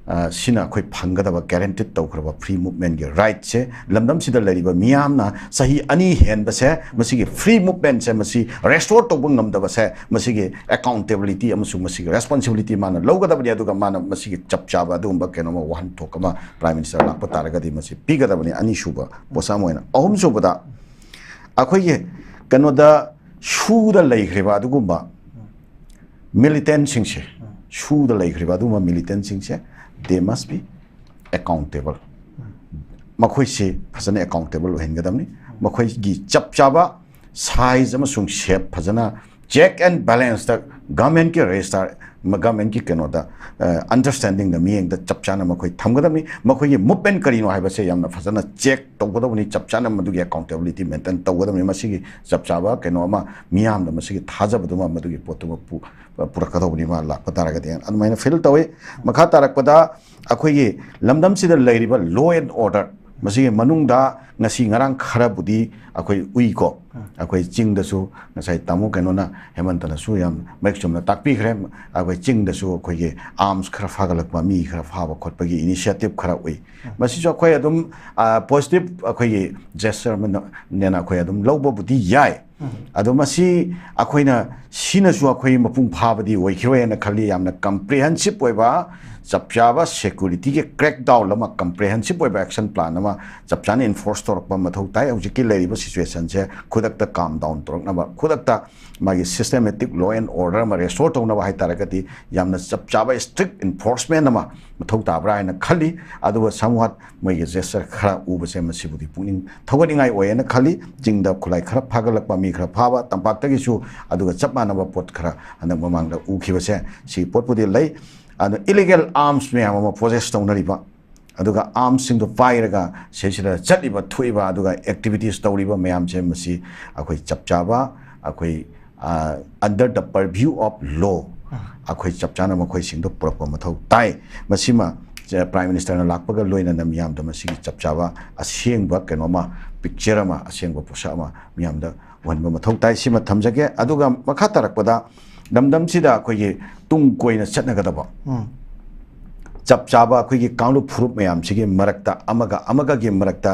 ꯑ, ꯁꯤꯅ ꯑꯩꯈꯣꯏ ꯐꯪꯒꯗꯕ guaranteed ꯇꯧꯈ꯭ꯔꯕ free movementꯀꯤ rightꯁꯦ, ꯂꯝꯗꯝꯁꯤꯗ ꯂꯩꯔꯤꯕ ꯃꯤꯌꯥꯝꯅ ꯆꯍꯤ ꯑꯅꯤ ꯍꯦꯟꯕꯁꯦ, ꯃꯁꯤꯒꯤ free movementꯁꯦ, ꯃꯁꯤ restore ꯇꯧꯕ ꯉꯝꯗꯕꯁꯦ, ꯃꯁꯤꯒꯤ accountability ꯑꯃꯁꯨꯡ ꯃꯁꯤꯒꯤ responsibility ꯃꯥꯅ ꯂꯧꯒꯗꯕꯅꯤ꯫ ꯑꯗꯨꯒ ꯃꯥꯅ ꯃꯁꯤꯒꯤ ꯆꯞ ꯆꯥꯕ ꯑꯗꯨꯒꯨꯝꯕ ꯀꯩꯅꯣꯝꯃ ꯋꯥꯍꯟꯊꯣꯛ ꯑꯃ Prime Minister ꯂꯥꯛꯄ ꯇꯥꯔꯒꯗꯤ ꯃꯁꯤ ꯄꯤꯒꯗꯕꯅꯤ꯫ ꯑꯅꯤꯁꯨꯕ ꯄꯣꯠꯁꯛ ꯑꯃ ꯑꯣꯏꯅ꯫ ꯑꯍꯨꯝꯁꯨꯕꯗ, ꯑꯩꯈꯣꯏꯒꯤ ꯀꯩꯅꯣꯗ ꯁꯨꯗ ꯂꯩꯈ꯭ꯔꯤꯕ ꯑꯗꯨꯒꯨꯝꯕ militantꯁꯤꯡꯁꯦ, ꯁꯨꯗ ꯂꯩꯈ꯭ꯔꯤꯕ ꯑꯗꯨꯒꯨꯝꯕ militantꯁꯤꯡꯁꯦ, they must be accountable. ꯃꯈꯣꯏꯁꯤ ꯐꯖꯅ accountable ꯑꯣꯏꯍꯟꯒꯗꯕꯅꯤ꯫ ꯃꯈꯣꯏꯒꯤ ꯆꯞ ꯆꯥꯕ size ꯑꯃꯁꯨꯡ shape ꯐꯖꯅ check and balanceꯇ governmentꯀꯤ register, governmentꯀꯤ ꯀꯩꯅꯣꯗ, ꯑ, understandingꯗ, ꯃꯤꯠꯌꯦꯡꯗ ꯆꯞ ꯆꯥꯅ ꯃꯈꯣꯏ ꯊꯝꯒꯗꯕꯅꯤ꯫ ꯃꯈꯣꯏꯒꯤ movement ꯀꯔꯤꯅꯣ ꯍꯥꯏꯕꯁꯦ ꯌꯥꯝꯅ ꯐꯖꯅ check ꯇꯧꯒꯗꯕꯅꯤ꯫ ꯆꯞ ꯆꯥꯅ ꯃꯗꯨꯒꯤ accountability maintain ꯇꯧꯒꯗꯕꯅꯤ꯫ ꯃꯁꯤꯒꯤ ꯆꯞ ꯆꯥꯕ ꯀꯩꯅꯣ ꯑꯃ, ꯃꯤꯌꯥꯝꯗ ꯃꯁꯤꯒꯤ ꯊꯥꯖꯕꯗꯨꯃ ꯃꯗꯨꯒꯤ ꯄꯣꯠꯇꯨꯃ ꯄꯨ-, ꯄꯨꯔꯛꯀꯗꯧꯕꯅꯤ, ꯃꯥ ꯂꯥꯛꯄ ꯇꯥꯔꯒꯗꯤ ꯑꯗꯨꯃꯥꯏꯅ feel ꯇꯧꯏ꯫ ꯃꯈꯥ ꯇꯥꯔꯛꯄꯗ, ꯑꯩꯈꯣꯏꯒꯤ ꯂꯝꯗꯝꯁꯤꯗ ꯂꯩꯔꯤꯕ law and order, ꯃꯁꯤꯒꯤ ꯃꯅꯨꯡꯗ ꯉꯁꯤ ꯉꯔꯥꯡ ꯈꯔꯕꯨꯗꯤ ꯑꯩꯈꯣꯏ ꯎꯏꯀꯣ, ꯑꯩꯈꯣꯏ ꯆꯤꯡꯗꯁꯨ ꯉꯁꯥꯏ ꯇꯥꯃꯣ ꯀꯩꯅꯣꯅ, ꯍꯦꯃꯟꯇꯅꯁꯨ ꯌꯥꯝ ꯃꯌꯦꯛ ꯆꯨꯝꯅ ꯇꯥꯛꯄꯤꯈ꯭ꯔꯦ꯫ ꯑꯩꯈꯣꯏ ꯆꯤꯡꯗꯁꯨ ꯑꯩꯈꯣꯏꯒꯤ arms ꯈꯔ ꯐꯥꯒꯠꯂꯛꯄ, ꯃꯤ ꯈꯔ ꯐꯥꯕ ꯈꯣꯠꯄꯒꯤ initiative ꯈꯔ ꯎꯏ꯫ ꯃꯁꯤꯁꯨ ꯑꯩꯈꯣꯏ ꯑꯗꯨꯝ, ꯑ, positive ꯑꯩꯈꯣꯏꯒꯤ gesture ꯑꯃꯅꯦꯅ ꯑꯩꯈꯣꯏ ꯑꯗꯨꯝ ꯂꯧꯕꯕꯨꯗꯤ ꯌꯥꯏ꯫ ꯑꯗꯣ ꯃꯁꯤ ꯑꯩꯈꯣꯏꯅ, ꯁꯤꯅꯁꯨ ꯑꯩꯈꯣꯏ ꯃꯄꯨꯡ ꯐꯥꯕꯗꯤ ꯑꯣꯏꯈꯤꯔꯣꯏꯅ ꯈꯜꯂꯤ꯫ ꯌꯥꯝꯅ comprehensive ꯑꯣꯏꯕ, ꯆꯞ ꯆꯥꯕ securityꯒꯤ crackdown ꯑꯃ, comprehensive ꯑꯣꯏꯕ action plan ꯑꯃ ꯆꯞ ꯆꯥꯅ enforce ꯇꯧꯔꯛꯄ ꯃꯊꯧ ꯇꯥꯏ꯫ ꯍꯧꯖꯤꯛꯀꯤ ꯂꯩꯔꯤꯕ situationꯁꯦ ꯈꯨꯗꯛꯇ calm down ꯇꯧꯔꯛꯅꯕ, ꯈꯨꯗꯛꯇ ꯃꯥꯒꯤ systematic law and order ꯑꯃ restore ꯇꯧꯅꯕ ꯍꯥꯏ ꯇꯥꯔꯒꯗꯤ, ꯌꯥꯝꯅ ꯆꯞ ꯆꯥꯕ strict enforcement ꯑꯃ ꯃꯊꯧ ꯇꯥꯕ꯭ꯔꯥ ꯍꯥꯏꯅ ꯈꯜꯂꯤ꯫ ꯑꯗꯨꯒ somewhat ꯃꯣꯏꯒꯤ gesture ꯈꯔ ꯎꯕꯁꯦ, ꯃꯁꯤꯕꯨꯗꯤ ꯄꯨꯛꯅꯤꯡ ꯊꯧꯒꯠꯅꯤꯡꯉꯥꯏ ꯑꯣꯏꯌꯦꯅ ꯈꯜꯂꯤ꯫ ꯆꯤꯡꯗ ꯈꯨꯠꯂꯥꯏ ꯈꯔ ꯐꯥꯒꯠꯂꯛꯄ, ꯃꯤ ꯈꯔ ꯐꯥꯕ, ꯇꯝꯄꯥꯛꯇꯒꯤꯁꯨ ꯑꯗꯨꯒ ꯆꯞ ꯃꯥꯟꯅꯕ ꯄꯣꯠ ꯈꯔ ꯍꯟꯗꯛ ꯃꯃꯥꯡꯗ ꯎꯈꯤꯕꯁꯦ, ꯁꯤ ꯄꯣꯠꯄꯨꯗꯤ ꯂꯩ꯫ ꯑꯗꯣ illegal arms ꯃꯌꯥꯝ ꯑꯃ possess ꯇꯧꯅꯔꯤꯕ, ꯑꯗꯨꯒ armsꯁꯤꯡꯗꯣ ꯄꯥꯏꯔꯒ ꯁꯤꯁꯤꯗ ꯆꯠꯂꯤꯕ, ꯊꯣꯛꯏꯕ, ꯑꯗꯨꯒ activities ꯇꯧꯔꯤꯕ ꯃꯌꯥꯝꯁꯦ, ꯃꯁꯤ ꯑꯩꯈꯣꯏ ꯆꯞ ꯆꯥꯕ, ꯑꯩꯈꯣꯏ, ꯑ, under the purview of law, ꯑꯩꯈꯣꯏ ꯆꯞ ꯆꯥꯅ ꯃꯈꯣꯏꯁꯤꯡꯗꯣ ꯄꯨꯔꯛꯄ ꯃꯊꯧ ꯇꯥꯏ꯫ ꯃꯁꯤꯃ, ꯑ, Prime Ministerꯅ ꯂꯥꯛꯄꯒ ꯂꯣꯏꯅꯅ ꯃꯤꯌꯥꯝꯗ ꯃꯁꯤꯒꯤ ꯆꯞ ꯆꯥꯕ ꯑꯁꯦꯡꯕ ꯀꯩꯅꯣꯃ, picture ꯑꯃ, ꯑꯁꯦꯡꯕ ꯄꯣꯠꯁꯛ ꯑꯃ ꯃꯤꯌꯥꯝꯗ ꯎꯍꯟꯕ ꯃꯊꯧ ꯇꯥꯏ꯫ ꯁꯤꯃ ꯊꯝꯖꯒꯦ꯫ ꯑꯗꯨꯒ ꯃꯈꯥ ꯇꯥꯔꯛꯄꯗ, ꯂꯝꯗꯝꯁꯤꯗ ꯑꯩꯈꯣꯏꯒꯤ ꯇꯨꯡ ꯀꯣꯏꯅ ꯆꯠꯅꯒꯗꯕ, ꯎꯝ꯫ ꯆꯞ ꯆꯥꯕ ꯑꯩꯈꯣꯏꯒꯤ ꯀꯥꯡꯂꯨꯞ ꯐꯨꯔꯨꯞ ꯃꯌꯥꯝꯁꯤꯒꯤ ꯃꯔꯛꯇ, ꯑꯃꯒ ꯑꯃꯒꯒꯤ ꯃꯔꯛꯇ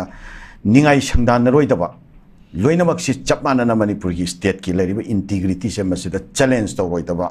ꯅꯤꯡꯉꯥꯏ ꯁꯪꯗꯥꯟꯅꯔꯣꯏꯗꯕ, ꯂꯣꯏꯅꯃꯛꯁꯤ ꯆꯞ ꯃꯥꯟꯅꯅ ꯃꯅꯤꯄꯨꯔꯒꯤ stateꯀꯤ ꯂꯩꯔꯤꯕ integrityꯁꯦ ꯃꯁꯤꯗ challenge ꯇꯧꯔꯣꯏꯗꯕ,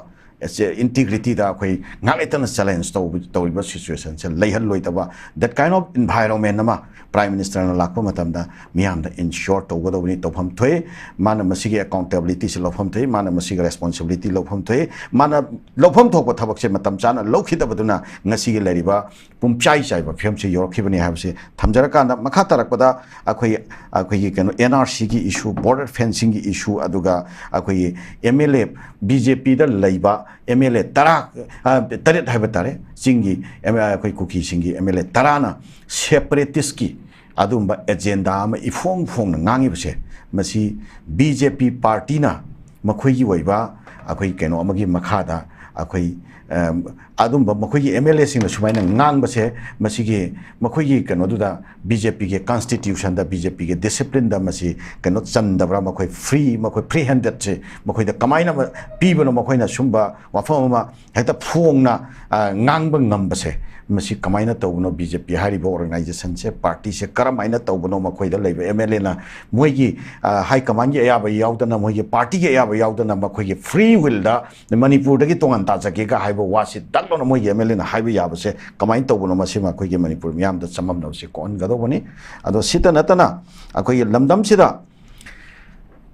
integrityꯗ ꯑꯩꯈꯣꯏ ꯉꯥꯛ ꯂꯩꯇꯅ challenge ꯇꯧ-, ꯇꯧꯔꯤꯕ situationꯁꯦ ꯂꯩꯍꯜꯂꯣꯏꯗꯕ, that kind of environment ꯑꯃ Prime Ministerꯅ ꯂꯥꯛꯄ ꯃꯇꯝꯗ ꯃꯤꯌꯥꯝꯗ ensure ꯇꯧꯒꯗꯧꯕꯅꯤ꯫ ꯇꯧꯐꯝ ꯊꯣꯛꯏ꯫ ꯃꯥꯅ ꯃꯁꯤꯒꯤ accountabilityꯁꯦ ꯂꯧꯐꯝ ꯊꯣꯛꯏ꯫ ꯃꯥꯅ ꯃꯁꯤꯒꯤ responsibility ꯂꯧꯐꯝ ꯊꯣꯛꯏ꯫ ꯃꯥꯅ ꯂꯧꯐꯝ ꯊꯣꯛꯄ ꯊꯕꯛꯁꯦ ꯃꯇꯝ ꯆꯥꯅ ꯂꯧꯈꯤꯗꯕꯗꯨꯅ ꯉꯁꯤꯒꯤ ꯂꯩꯔꯤꯕ ꯄꯨꯝꯆꯥꯏ ꯆꯥꯏꯕ ꯐꯤꯕꯝꯁꯤ ꯌꯧꯔꯛꯈꯤꯕꯅꯤ ꯍꯥꯏꯕꯁꯤ ꯊꯝꯖꯔꯀꯥꯟꯗ, ꯃꯈꯥ ꯇꯥꯔꯛꯄꯗ ꯑꯩꯈꯣꯏ, ꯑꯩꯈꯣꯏꯒꯤ ꯀꯩꯅꯣ, NRCꯒꯤ issue, border fencingꯒꯤ issue, ꯑꯗꯨꯒ ꯑꯩꯈꯣꯏꯒꯤ MLA, BJPꯗ ꯂꯩꯕ MLA ꯇꯔꯥ, ꯑ, ꯇꯔꯦꯠ ꯍꯥꯏꯕ ꯇꯥꯔꯦ, ꯆꯤꯡꯒꯤ, ꯑꯩꯈꯣꯏ ꯀꯨꯀꯤꯁꯤꯡꯒꯤ MLA ꯇꯔꯥꯅ separatistꯀꯤ ꯑꯗꯨꯒꯨꯝꯕ agenda ꯑꯃ ꯏꯐꯣꯡ ꯐꯣꯡꯅ ꯉꯥꯡꯉꯤꯕꯁꯦ, ꯃꯁꯤ BJP partyꯅ ꯃꯈꯣꯏꯒꯤ ꯑꯣꯏꯕ ꯑꯩꯈꯣꯏ ꯀꯩꯅꯣ ꯑꯃꯒꯤ ꯃꯈꯥꯗ ꯑꯩꯈꯣꯏ, ꯑꯝ, ꯑꯗꯨꯝꯕ ꯃꯈꯣꯏꯒꯤ MLAꯁꯤꯡꯅ ꯁꯨꯃꯥꯏꯅ ꯉꯥꯡꯕꯁꯦ, ꯃꯁꯤꯒꯤ ꯃꯈꯣꯏꯒꯤ ꯀꯩꯅꯣꯗꯨꯗ, BJPꯒꯤ constitutionꯗ, BJPꯒꯤ disciplineꯗ ꯃꯁꯤ ꯀꯩꯅꯣ ꯆꯟꯗꯕ꯭ꯔꯥ? ꯃꯈꯣꯏ free, ꯃꯈꯣꯏ free handedꯁꯦ ꯃꯈꯣꯏꯗ ꯀꯃꯥꯏꯅ ꯄꯤꯕꯅꯣ? ꯃꯈꯣꯏꯅ ꯁꯨꯝꯕ ꯋꯥꯐꯝ ꯑꯃ ꯍꯦꯛꯇ ꯐꯣꯡꯅ, ꯑ, ꯉꯥꯡꯕ ꯉꯝꯕꯁꯦ, ꯃꯁꯤ ꯀꯃꯥꯏꯅ ꯇꯧꯕꯅꯣ? BJP ꯍꯥꯏꯔꯤꯕ organizationꯁꯦ, partyꯁꯦ ꯀꯔꯝꯍꯥꯏꯅ ꯇꯧꯕꯅꯣ? ꯃꯈꯣꯏꯗ ꯂꯩꯕ MLAꯅ ꯃꯣꯏꯒꯤ, ꯑ, high commandꯒꯤ ꯑꯌꯥꯕ ꯌꯥꯎꯗꯅ, ꯃꯣꯏꯒꯤ partyꯒꯤ ꯑꯌꯥꯕ ꯌꯥꯎꯗꯅ, ꯃꯈꯣꯏꯒꯤ free willꯗ ꯃꯅꯤꯄꯨꯔꯗꯒꯤ ꯇꯣꯉꯥꯟ ꯇꯥꯖꯒꯦꯒ ꯍꯥꯏꯕ ꯋꯥꯁꯤ ꯗꯛ ꯂꯥꯎꯅ ꯃꯣꯏꯒꯤ MLAꯅ ꯍꯥꯏꯕ ꯌꯥꯕꯁꯦ ꯀꯃꯥꯏꯅ ꯇꯧꯕꯅꯣ? ꯃꯁꯤꯃ ꯑꯩꯈꯣꯏꯒꯤ ꯃꯅꯤꯄꯨꯔ ꯃꯤꯌꯥꯝꯗ ꯆꯃꯝꯅꯕꯁꯤ ꯀꯣꯛꯍꯟꯒꯗꯧꯕꯅꯤ꯫ ꯑꯗꯣ ꯁꯤꯇ ꯅꯠꯇꯅ ꯑꯩꯈꯣꯏꯒꯤ ꯂꯝꯗꯝꯁꯤꯗ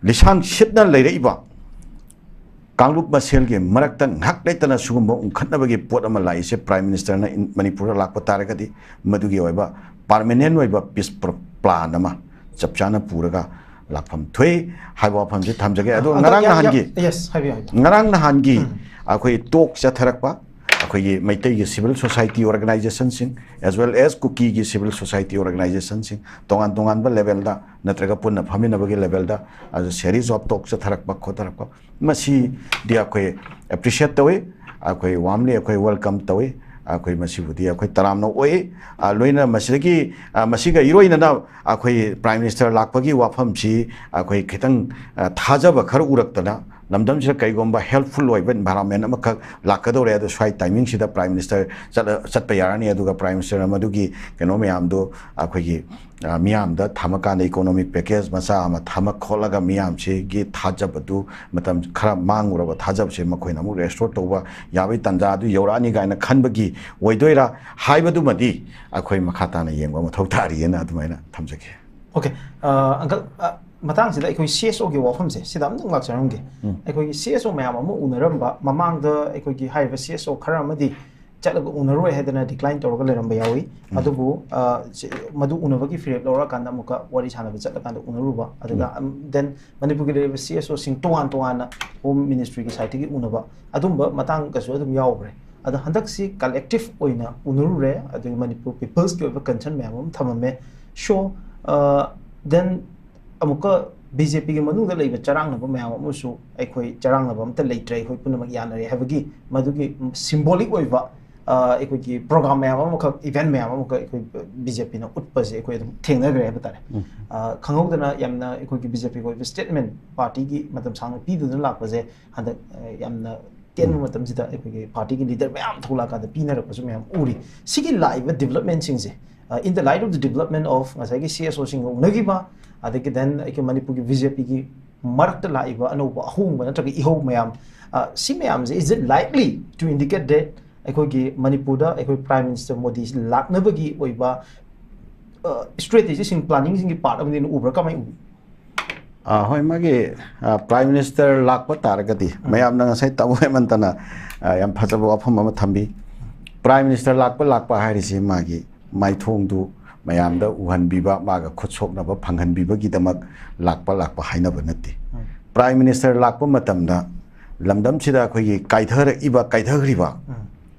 ꯂꯤꯁꯥꯡ ꯁꯤꯠꯅ ꯂꯩꯔꯛꯏꯕ ꯀꯥꯡꯂꯨꯞ ꯃꯁꯦꯜꯒꯤ ꯃꯔꯛꯇ ꯉꯥꯏꯍꯥꯛ ꯂꯩꯇꯅ ꯁꯤꯒꯨꯝꯕ ꯎꯪꯈꯠꯅꯕꯒꯤ ꯄꯣꯠ ꯑꯃ ꯂꯥꯛꯏꯁꯦ, Prime Ministerꯅ ꯏꯟ-, ꯃꯅꯤꯄꯨꯔꯗ ꯂꯥꯛꯄ ꯇꯥꯔꯒꯗꯤ ꯃꯗꯨꯒꯤ ꯑꯣꯏꯕ permanent ꯑꯣꯏꯕ peace pr-, plan ꯑꯃ ꯆꯞ ꯆꯥꯅ ꯄꯨꯔꯒ ꯂꯥꯛꯐꯝ ꯊꯣꯛꯏ ꯍꯥꯏꯕ ꯋꯥꯐꯝꯁꯦ ꯊꯝꯖꯒꯦ꯫ ꯑꯗꯣ ꯑꯗꯣ ꯉꯔꯥꯡ ꯌꯥ-, ꯌꯥ-, ꯅꯍꯥꯟꯒꯤ, yes, ꯍꯥꯏꯕꯤꯌꯨ, ꯍꯥꯏꯕꯤꯌꯨ꯫ ꯉꯔꯥꯡ ꯅꯍꯥꯟꯒꯤ ꯎꯝ꯫ ꯑꯩꯈꯣꯏ talk ꯆꯠꯊꯔꯛꯄ, ꯑꯩꯈꯣꯏꯒꯤ ꯃꯩꯇꯩꯒꯤ civil society organizationꯁꯤꯡ, as well as ꯀꯨꯀꯤꯒꯤ civil society organizationꯁꯤꯡ, ꯇꯣꯉꯥꯟ ꯇꯣꯉꯥꯟꯕ levelꯗ ꯅꯠꯇ꯭ꯔꯒ ꯄꯨꯟꯅ ꯐꯝꯃꯤꯟꯅꯕꯒꯤ levelꯗ, ꯑꯗꯨ series of talk ꯆꯠꯊꯔꯛꯄ ꯈꯣꯠꯊꯔꯛꯄ, ꯃꯁꯤꯗꯤ ꯑꯩꯈꯣꯏ appreciate ꯇꯧꯏ, ꯑꯩꯈꯣꯏ warmly ꯑꯩꯈꯣꯏ welcome ꯇꯧꯏ꯫ ꯑꯩꯈꯣꯏ ꯃꯁꯤꯕꯨꯗꯤ ꯑꯩꯈꯣꯏ ꯇꯔꯥꯝꯅ ꯑꯣꯛꯏ꯫ ꯑ, ꯂꯣꯏꯅ ꯃꯁꯤꯗꯒꯤ, ꯑ, ꯃꯁꯤꯒ ꯏꯔꯣꯏꯅꯅ ꯑꯩꯈꯣꯏ Prime Minister ꯂꯥꯛꯄꯒꯤ ꯋꯥꯐꯝꯁꯤ ꯑꯩꯈꯣꯏ ꯈꯤꯇꯪ, ꯑ, ꯊꯥꯖꯕ ꯈꯔ ꯎꯔꯛꯇꯅ, ꯂꯝꯗꯝꯁꯤꯗ ꯀꯩꯒꯨꯝꯕ helpful ꯑꯣꯏꯕ environment ꯑꯃꯈꯛ ꯂꯥꯛꯀꯗꯧꯔꯦ, ꯑꯗꯣ ꯁ꯭ꯋꯥꯏ timing ꯁꯤꯗ Prime Minister ꯆꯠꯂ-, ꯆꯠꯄ ꯌꯥꯔꯅꯤ, ꯑꯗꯨꯒ Prime Minister ꯅ ꯃꯗꯨꯒꯤ ꯀꯩꯅꯣ ꯃꯌꯥꯝꯗꯣ ꯑꯩꯈꯣꯏꯒꯤ, ꯑ, ꯃꯤꯌꯥꯝꯗ ꯊꯝꯃꯀꯥꯟꯗ economic package ꯃꯆꯥ ꯑꯃ ꯊꯝꯃ ꯈꯣꯠꯂꯒ ꯃꯤꯌꯥꯝꯁꯤꯒꯤ ꯊꯥꯖꯕꯗꯨ, ꯃꯇꯝ ꯈꯔ ꯃꯥꯡꯉꯨꯔꯕ ꯊꯥꯖꯕꯁꯦ ꯃꯈꯣꯏꯅ ꯑꯃꯨꯛ restore ꯇꯧꯕ ꯌꯥꯕꯒꯤ ꯇꯥꯟꯖꯥ ꯑꯗꯨ ꯌꯧꯔꯛꯑꯅꯤ ꯀꯥꯏꯅ ꯈꯟꯕꯒꯤ ꯑꯣꯏꯗꯣꯏꯔꯥ ꯍꯥꯏꯕꯗꯨꯃꯗꯤ ꯑꯩꯈꯣꯏ ꯃꯈꯥ ꯇꯥꯅ ꯌꯦꯡꯕ ꯃꯊꯧ ꯇꯥꯔꯤꯑꯅ ꯑꯗꯨꯃꯥꯏꯅ ꯊꯝꯖꯒꯦ꯫ Okay, ꯑ, uncle, ꯑ, ꯃꯇꯥꯡꯁꯤꯗ ꯑꯩꯈꯣꯏ C S O ꯒꯤ ꯋꯥꯐꯝꯁꯦ ꯁꯤꯗ ꯑꯝꯇꯪ ꯂꯥꯛꯆꯔꯝꯒꯦ꯫ ꯎꯝ꯫ ꯑꯩꯈꯣꯏꯒꯤ C S O ꯃꯌꯥꯝ ꯑꯃ ꯎꯅꯔꯝꯕ, ꯃꯃꯥꯡꯗ ꯑꯩꯈꯣꯏꯒꯤ ꯍꯥꯏꯔꯤꯕ C S O ꯈꯔ ꯑꯃꯗꯤ ꯆꯠꯂꯒ ꯎꯅꯔꯣꯏ ꯍꯥꯏꯗꯅ decline ꯇꯧꯔꯒ ꯂꯩꯔꯝꯕ ꯌꯥꯎꯏ꯫ ꯎꯝ꯫ ꯑꯗꯨꯕꯨ, ꯑ, ꯁꯤ-, ꯃꯗꯨ ꯎꯅꯕꯒꯤ ꯐꯤꯔꯦꯞ ꯂꯧꯔꯀꯥꯟꯗ ꯑꯃꯨꯛꯀ ꯋꯥꯔꯤ ꯁꯥꯟꯅꯕ ꯆꯠꯂꯀꯥꯟꯗ ꯎꯅꯔꯨꯕ, ꯑꯗꯨꯒ, ꯎꯝ꯫ ꯎꯝ, then ꯃꯅꯤꯄꯨꯔꯒꯤ ꯂꯩꯔꯤꯕ C S O ꯁꯤꯡ ꯇꯣꯉꯥꯟ ꯇꯣꯉꯥꯟꯅ Home Ministry ꯒꯤ side ꯇꯒꯤ ꯎꯅꯕ, ꯑꯗꯨꯝꯕ ꯃꯇꯥꯡꯒꯁꯨ ꯑꯗꯨꯝ ꯌꯥꯎꯈ꯭ꯔꯦ꯫ ꯑꯗꯣ ꯍꯟꯗꯛꯁꯤ collective ꯑꯣꯏꯅ ꯎꯅꯔꯨꯔꯦ, ꯑꯗꯨꯒ ꯃꯅꯤꯄꯨꯔ peoples ꯀꯤ ꯑꯣꯏꯕ concern ꯃꯌꯥꯝ ꯑꯃ ꯊꯝꯃꯝꯃꯦ꯫ So, ꯑ, then ꯑꯃꯨꯛꯀ B J P ꯒꯤ ꯃꯅꯨꯡꯗ ꯂꯩꯕ ꯆꯔꯥꯡꯅꯕ ꯃꯌꯥꯝ ꯑꯃꯁꯨ ꯑꯩꯈꯣꯏ ꯆꯔꯥꯡꯅꯕ ꯑꯝꯇ ꯂꯩꯇ꯭ꯔꯦ, ꯑꯩꯈꯣꯏ ꯄꯨꯝꯅꯃꯛ ꯌꯥꯅꯔꯦ ꯍꯥꯏꯕꯒꯤ ꯃꯗꯨꯒꯤ symbolic ꯑꯣꯏꯕ, ꯑ, ꯑꯩꯈꯣꯏꯒꯤ program ꯃꯌꯥꯝ ꯑꯃꯈꯛ, event ꯃꯌꯥꯝ ꯑꯃꯈꯛ ꯑꯩꯈꯣꯏ B J P ꯅ ꯎꯠꯄꯁꯦ ꯑꯩꯈꯣꯏ ꯑꯗꯨꯝ ꯊꯦꯡꯅꯈ꯭ꯔꯦ ꯍꯥꯏꯕ ꯇꯥꯔꯦ꯫ ꯎꯝ꯫ ꯑ, ꯈꯪꯍꯧꯗꯅ ꯌꯥꯝꯅ ꯑꯩꯈꯣꯏꯒꯤ B J P ꯒꯤ ꯑꯣꯏꯕ statement party ꯒꯤ ꯃꯇꯝ ꯁꯥꯡꯅ ꯄꯤꯗꯨꯅ ꯂꯥꯛꯄꯁꯦ ꯍꯟꯗꯛ, ꯑ, ꯌꯥꯝꯅ ꯇꯦꯟꯕ ꯃꯇꯝꯁꯤꯗ ꯑꯩꯈꯣꯏꯒꯤ party ꯒꯤ leader ꯃꯌꯥꯝ ꯊꯣꯛꯂꯛꯑꯀꯥꯟꯗ ꯄꯤꯅꯔꯛꯄꯁꯨ ꯃꯌꯥꯝ ꯎꯔꯤ꯫ ꯁꯤꯒꯤ ꯂꯥꯛꯏꯕ development ꯁꯤꯡꯁꯦ, ꯑ, in the light of the development of ꯉꯁꯥꯏꯒꯤ C S O ꯁꯤꯡꯒ ꯎꯅꯈꯤꯕ, ꯑꯗꯒꯤ then ꯑꯩꯈꯣꯏ ꯃꯅꯤꯄꯨꯔꯒꯤ B J P ꯒꯤ ꯃꯔꯛꯇ ꯂꯥꯛꯏꯕ ꯑꯅꯧꯕ ꯑꯍꯣꯡꯕ ꯅꯠꯇ꯭ꯔꯒ ꯏꯍꯧ ꯃꯌꯥꯝ, ꯑ, ꯁꯤ ꯃꯌꯥꯝꯁꯦ, is it likely to indicate that ꯑꯩꯈꯣꯏꯒꯤ ꯃꯅꯤꯄꯨꯔꯗ ꯑꯩꯈꯣꯏ Prime Minister ꯃꯣꯗꯤ ꯂꯥꯛꯅꯕꯒꯤ ꯑꯣꯏꯕ, ꯑ, strategy ꯁꯤꯡ, planning ꯁꯤꯡꯒꯤ part ꯑꯃꯗꯤ ꯎꯕ꯭ꯔꯥ? ꯀꯃꯥꯏꯅ ꯎꯕꯤ? ꯑ, ꯍꯣꯏ, ꯃꯥꯒꯤ, ꯑ, Prime Minister ꯂꯥꯛꯄ ꯇꯥꯔꯒꯗꯤ, ꯃꯌꯥꯝꯅ ꯉꯁꯥꯏ ꯇꯥꯃꯣ ꯍꯦꯃꯟꯇꯅ, ꯑ, ꯌꯥꯝ ꯐꯖꯕ ꯋꯥꯐꯝ ꯑꯃ ꯊꯝꯕꯤ꯫ Prime Minister ꯂꯥꯛꯄ, ꯂꯥꯛꯄ ꯍꯥꯏꯔꯤꯁꯤ ꯃꯥꯒꯤ ꯃꯥꯏꯊꯣꯡꯗꯨ ꯃꯌꯥꯝꯗ ꯎꯍꯟꯕꯤꯕ, ꯃꯥꯒ ꯈꯨꯠ ꯁꯣꯛꯅꯕ ꯐꯪꯍꯟꯕꯤꯕꯒꯤꯗꯃꯛ ꯂꯥꯛꯄ, ꯂꯥꯛꯄ ꯍꯥꯏꯅꯕ ꯅꯠꯇꯦ꯫ Prime Minister ꯂꯥꯛꯄ ꯃꯇꯝꯗ ꯂꯝꯗꯝꯁꯤꯗ ꯑꯩꯈꯣꯏꯒꯤ ꯀꯥꯏꯊꯔꯛꯏꯕ, ꯀꯥꯏꯊꯈ꯭ꯔꯤꯕ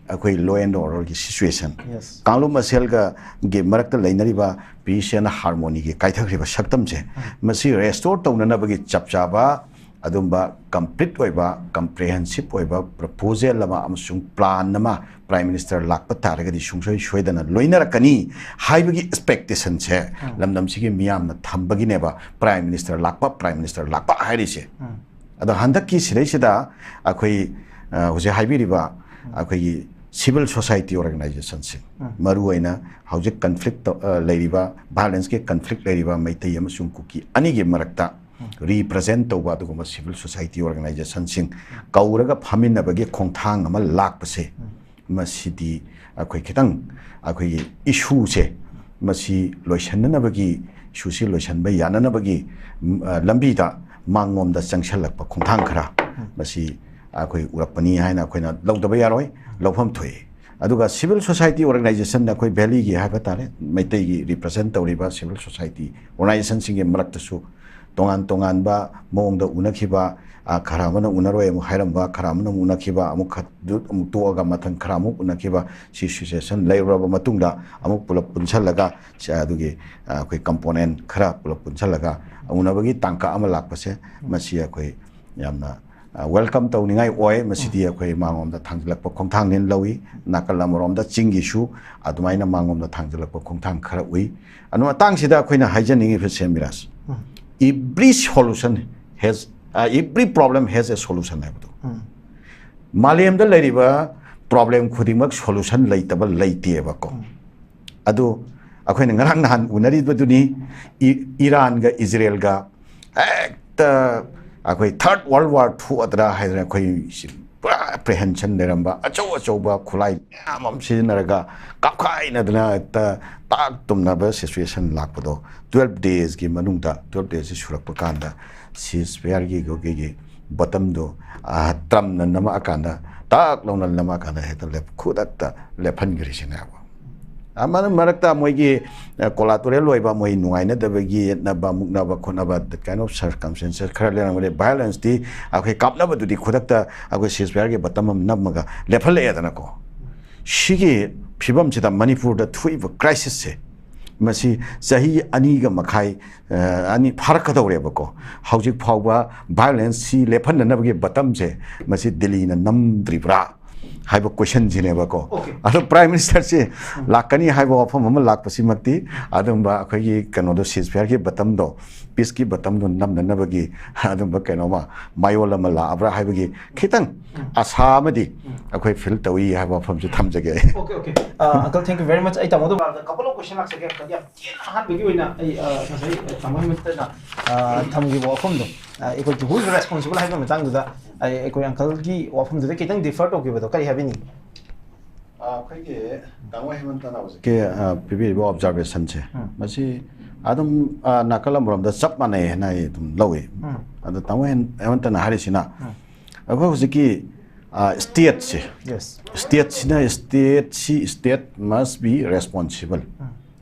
ꯑꯩꯈꯣꯏ law and order ꯒꯤ situation, Yes. ꯀꯥꯡꯂꯨꯞ ꯃꯁꯦꯜꯒ ꯒꯤ ꯃꯔꯛꯇ ꯂꯩꯅꯔꯤꯕ peace and harmony ꯒꯤ ꯀꯥꯏꯊꯈ꯭ꯔꯤꯕ ꯁꯛꯇꯝꯁꯦ, ꯃꯁꯤ restore ꯇꯧꯅꯅꯕꯒꯤ ꯆꯞ ꯆꯥꯕ ꯑꯗꯨꯝꯕ complete ꯑꯣꯏꯕ, comprehensive ꯑꯣꯏꯕ proposal ꯑꯃ ꯑꯃꯁꯨꯡ plan ꯑꯃ Prime Minister ꯂꯥꯛꯄ ꯇꯥꯔꯒꯗꯤ ꯁꯨꯡꯁꯣꯏ ꯁꯣꯏꯗꯅ ꯂꯣꯏꯅꯔꯛꯀꯅꯤ ꯍꯥꯏꯕꯒꯤ expectation ꯁꯦ ꯂꯝꯗꯝꯁꯤꯒꯤ ꯃꯤꯌꯥꯝꯅ ꯊꯝꯕꯒꯤꯅꯦꯕ Prime Minister ꯂꯥꯛꯄ, Prime Minister ꯂꯥꯛꯄ ꯍꯥꯏꯔꯤꯁꯦ꯫ ꯑꯗꯣ ꯍꯟꯗꯛꯀꯤ ꯁꯤꯗꯩꯁꯤꯗ ꯑꯩꯈꯣꯏ, ꯑ, ꯍꯧꯖꯤꯛ ꯍꯥꯏꯕꯤꯔꯤꯕ ꯑꯩꯈꯣꯏꯒꯤ civil society organizationꯁꯤꯡ, ꯎꯝ꯫ ꯃꯔꯨꯑꯣꯏꯅ ꯍꯧꯖꯤꯛ conflict ꯇꯧ-, ꯑ, ꯂꯩꯔꯤꯕ, violenceꯀꯤ conflict ꯂꯩꯔꯤꯕ ꯃꯩꯇꯩ ꯑꯃꯁꯨꯡ ꯀꯨꯀꯤ ꯑꯅꯤꯒꯤ ꯃꯔꯛꯇ ꯎꯝ꯫ Represent ꯇꯧꯕ ꯑꯗꯨꯒꯨꯝꯕ civil society organizationꯁꯤꯡ ꯀꯧꯔꯒ ꯐꯝꯃꯤꯟꯅꯕꯒꯤ ꯈꯣꯡꯊꯥꯡ ꯑꯃ ꯂꯥꯛꯄꯁꯦ, ꯎꯝ꯫ ꯃꯁꯤꯗꯤ ꯑꯩꯈꯣꯏ ꯈꯤꯇꯪ ꯑꯩꯈꯣꯏꯒꯤ issueꯁꯦ ꯃꯁꯤ ꯂꯣꯏꯁꯤꯟꯅꯅꯕꯒꯤ, issueꯁꯤ ꯂꯣꯏꯁꯤꯟꯕ ꯌꯥꯅꯅꯕꯒꯤ, ꯎꯝ, ꯑ, ꯂꯝꯕꯤꯗ ꯃꯥꯡꯂꯣꯝꯗ ꯆꯪꯁꯤꯜꯂꯛꯄ ꯈꯣꯡꯊꯥꯡ ꯈꯔ ꯎꯝ꯫ ꯃꯁꯤ ꯑꯩꯈꯣꯏ ꯎꯔꯛꯄꯅꯤ ꯍꯥꯏꯅ ꯑꯩꯈꯣꯏꯅ ꯂꯧꯗꯕ ꯌꯥꯔꯣꯏ, ꯂꯧꯐꯝ ꯊꯣꯛꯏ꯫ ꯑꯗꯨꯒ civil society organization ꯑꯩꯈꯣꯏ valleyꯒꯤ ꯍꯥꯏꯕ ꯇꯥꯔꯦ, ꯃꯩꯇꯩꯒꯤ represent ꯇꯧꯔꯤꯕ civil society organizationꯁꯤꯡꯒꯤ ꯃꯔꯛꯇꯁꯨ ꯇꯣꯉꯥꯟ ꯇꯣꯉꯥꯟꯕ ꯃꯑꯣꯡꯗ ꯎꯅꯈꯤꯕ, ꯑ, ꯈꯔ ꯑꯃꯅ ꯎꯅꯔꯣꯏ ꯑꯃꯨꯛ ꯍꯥꯏꯔꯝꯕ, ꯈꯔ ꯑꯃꯅ ꯑꯃꯨꯛ ꯎꯅꯈꯤꯕ, ꯑꯃꯨꯛ ꯈ-, ꯑꯗꯨ ꯑꯃꯨꯛ ꯇꯣꯛꯑꯒ ꯃꯊꯪ ꯈꯔ ꯑꯃꯨꯛ ꯎꯅꯈꯤꯕ, ꯁꯤ situation ꯂꯩꯔꯨꯔꯕ ꯃꯇꯨꯡꯗ ꯑꯃꯨꯛ ꯄꯨꯂꯞ ꯄꯨꯟꯁꯜꯂꯒ, ꯁꯤ ꯑꯗꯨꯒꯤ, ꯑ, ꯑꯩꯈꯣꯏ component ꯈꯔ ꯄꯨꯂꯞ ꯄꯨꯟꯁꯜꯂꯒ ꯎꯅꯕꯒꯤ ꯇꯥꯡꯀꯛ ꯑꯃ ꯂꯥꯛꯄꯁꯦ, ꯃꯁꯤ ꯑꯩꯈꯣꯏ ꯌꯥꯝꯅ, ꯑ, welcome ꯇꯧꯅꯤꯡꯉꯥꯏ ꯑꯣꯏ꯫ ꯃꯁꯤꯗꯤ ꯑꯩꯈꯣꯏ ꯃꯥꯡꯂꯣꯝꯗ ꯊꯥꯡꯖꯤꯜꯂꯛꯄ ꯈꯣꯡꯊꯥꯡꯅꯦꯅ ꯂꯧꯏ꯫ ꯅꯥꯀꯜ ꯑꯃꯔꯣꯝꯗ ꯆꯤꯡꯒꯤꯁꯨ ꯑꯗꯨꯃꯥꯏꯅ ꯃꯥꯡꯂꯣꯝꯗ ꯊꯥꯡꯖꯤꯜꯂꯛꯄ ꯈꯣꯡꯊꯥꯡ ꯈꯔ ꯎꯏ꯫ ꯑꯗꯨ ꯃꯇꯥꯡꯁꯤꯗ ꯑꯩꯈꯣꯏꯅ ꯍꯥꯏꯖꯅꯤꯡꯉꯤꯕꯁꯦ, ꯃꯤꯔꯥꯖ, ꯎꯝ꯫ Every solution has, ꯑ, every problem has a solution ꯍꯥꯏꯕꯗꯣ꯫ ꯎꯝ꯫ ꯃꯥꯂꯦꯝꯗ ꯂꯩꯔꯤꯕ problem ꯈꯨꯗꯤꯡꯃꯛ solution ꯂꯩꯇꯕ ꯂꯩꯇꯦꯕꯀꯣ꯫ ꯎꯝ꯫ ꯑꯗꯨ ꯑꯩꯈꯣꯏꯅ ꯉꯔꯥꯡ ꯅꯍꯥꯟ ꯎꯅꯔꯤꯕꯗꯨꯅꯤ, ꯏ-, ꯏꯔꯥꯟꯒ ꯏꯖꯔꯦꯜꯒ ꯍꯦꯛꯇ ꯑꯩꯈꯣꯏ Third World War ꯊꯣꯛꯑꯗ꯭ꯔꯥ ꯍꯥꯏꯗꯅ ꯑꯩꯈꯣꯏ ꯁꯤ ꯄꯨꯔꯥ apprehension ꯂꯩꯔꯝꯕ, ꯑꯆꯧ ꯑꯆꯧꯕ ꯈꯨꯠꯂꯥꯏ ꯃꯌꯥꯝ ꯑꯃ ꯁꯤꯖꯤꯟꯅꯔꯒ ꯀꯥꯞꯈꯥꯏꯅꯗꯅ ꯍꯦꯛꯇ ꯇꯥꯛ ꯇꯨꯝꯅꯕ situation ꯂꯥꯛꯄꯗꯣ, twelve daysꯀꯤ ꯃꯅꯨꯡꯗ, twelve daysꯁꯤ ꯁꯨꯔꯛꯄ ꯀꯥꯟꯗ ceasefireꯒꯤ ꯑꯩꯈꯣꯏꯒꯤ buttonꯗꯣ, ꯑ, Trumpꯅ ꯅꯝꯃꯛꯑꯀꯥꯟꯗ, ꯇꯥꯛ ꯂꯥꯎꯅ ꯅꯝꯃꯛꯑꯀꯥꯟꯗ ꯍꯦꯛꯇ ꯂꯦꯞ-, ꯈꯨꯗꯛꯇ ꯂꯦꯞꯍꯟꯈ꯭ꯔꯤꯁꯤꯅꯦꯕ꯫ ꯑꯃꯅ ꯃꯔꯛꯇ ꯃꯣꯏꯒꯤ, ꯑ, collateral ꯑꯣꯏꯕ, ꯃꯣꯏ ꯅꯨꯡꯉꯥꯏꯅꯗꯕꯒꯤ ꯌꯦꯠꯅꯕ, ꯃꯨꯛꯅꯕ ꯈꯣꯠꯅꯕ, that kind of circumstances ꯈꯔ ꯂꯩꯔꯝꯒꯅꯤ꯫ Violenceꯇꯤ ꯑꯩꯈꯣꯏ ꯀꯥꯞꯅꯕꯗꯨꯗꯤ ꯈꯨꯗꯛꯇ ꯑꯩꯈꯣꯏ ceasefireꯒꯤ button ꯑꯃ ꯅꯝꯃꯒ ꯂꯦꯞꯍꯜꯂꯛꯑꯦꯗꯅꯀꯣ꯫ ꯁꯤꯒꯤ ꯐꯤꯕꯝꯁꯤꯗ ꯃꯅꯤꯄꯨꯔꯗ ꯊꯣꯛꯏꯕ crisisꯁꯦ, ꯃꯁꯤ ꯆꯍꯤ ꯑꯅꯤꯒ ꯃꯈꯥꯏ, ꯑ, ꯑꯅꯤ ꯐꯥꯔꯛꯀꯗꯧꯔꯦꯕꯀꯣ꯫ ꯍꯧꯖꯤꯛ ꯐꯥꯎꯕ violenceꯁꯤ ꯂꯦꯞꯍꯟꯅꯅꯕꯒꯤ buttonꯁꯦ ꯃꯁꯤ ꯗꯤꯜꯂꯤꯅ ꯅꯝꯗ꯭ꯔꯤꯕ꯭ꯔꯥ ꯍꯥꯏꯕ questionꯁꯤꯅꯦꯕꯀꯣ꯫ Okay꯫ ꯑꯗꯣ Prime Ministerꯁꯦ ꯂꯥꯛꯀꯅꯤ ꯍꯥꯏꯕ ꯋꯥꯐꯝ ꯑꯃ ꯂꯥꯛꯄꯁꯤꯃꯛꯇꯤ, ꯑꯗꯨꯝꯕ ꯑꯩꯈꯣꯏꯒꯤ ꯀꯩꯅꯣꯗꯣ, ceasefireꯒꯤ buttonꯗꯣ ꯏꯁꯀꯤ ꯕꯇꯝꯗꯣ ꯅꯝꯅꯅꯕꯒꯤ ꯑꯗꯨꯝꯕ ꯀꯩꯅꯣꯃ ꯃꯌꯣꯜ ꯑꯃ ꯂꯥꯛꯑꯕ꯭ꯔꯥ ꯍꯥꯏꯕꯒꯤ ꯈꯤꯇꯪ ꯑꯁꯥ ꯑꯃꯗꯤ ꯑꯩꯈꯣꯏ ꯐꯤꯜ ꯇꯧꯏ ꯍꯥꯏꯕ ꯋꯥꯐꯝꯁꯨ ꯊꯝꯖꯒꯦ꯫ Okay, okay. Uh, uncle, thank you very much. ꯑꯩ ꯇꯥꯃꯣꯗ couple of question ꯂꯥꯛꯆꯒꯦ꯫ Uncle, ꯌꯥꯝ ꯇꯦꯟꯅ ꯑꯍꯥꯟꯕꯒꯤ ꯑꯣꯏꯅ ꯑꯩ, uh, ꯉꯁꯥꯏ, uh, ꯇꯥꯃꯣ ꯍꯦꯃꯟꯇꯅ, uh, ꯊꯝꯈꯤꯕ ꯋꯥꯐꯝꯗꯣ, uh, ꯑꯩꯈꯣꯏꯒꯤ who is responsible ꯍꯥꯏꯕ ꯃꯇꯥꯡꯗꯨꯗ ꯑꯩ, ꯑꯩꯈꯣꯏ uncleꯒꯤ ꯋꯥꯐꯝꯗꯨꯗ ꯈꯤꯇꯪ differ ꯇꯧꯈꯤꯕꯗꯣ ꯀꯔꯤ ꯍꯥꯏꯕꯤꯅꯤꯡꯉꯤ? ꯑꯩꯈꯣꯏꯒꯤ ꯇꯥꯃꯣ ꯍꯦꯃꯟꯇꯅ ꯍꯧꯖꯤꯛꯀꯤ, ꯑ, ꯄꯤꯕꯤꯔꯤꯕ observationꯁꯦ, ꯎꯝ꯫ ꯃꯁꯤ ꯑꯗꯨꯝ, ꯑ, ꯅꯥꯀꯜ ꯑꯃꯔꯣꯝꯗ ꯆꯞ ꯃꯥꯟꯅꯩ ꯍꯥꯏꯅ ꯑꯩ ꯑꯗꯨꯝ ꯂꯧꯏ꯫ ꯎꯝ꯫ ꯑꯗꯣ ꯇꯥꯃꯣ ꯍꯦꯟ-, ꯍꯦꯃꯟꯇꯅ ꯍꯥꯏꯔꯤꯁꯤꯅ, ꯎꯝ꯫ ꯑꯩꯈꯣꯏ ꯍꯧꯖꯤꯛꯀꯤ, ꯑ, stateꯁꯦ, Yes. stateꯁꯤꯅ state, ꯁꯤ state must be responsible꯫ ꯎꯝ꯫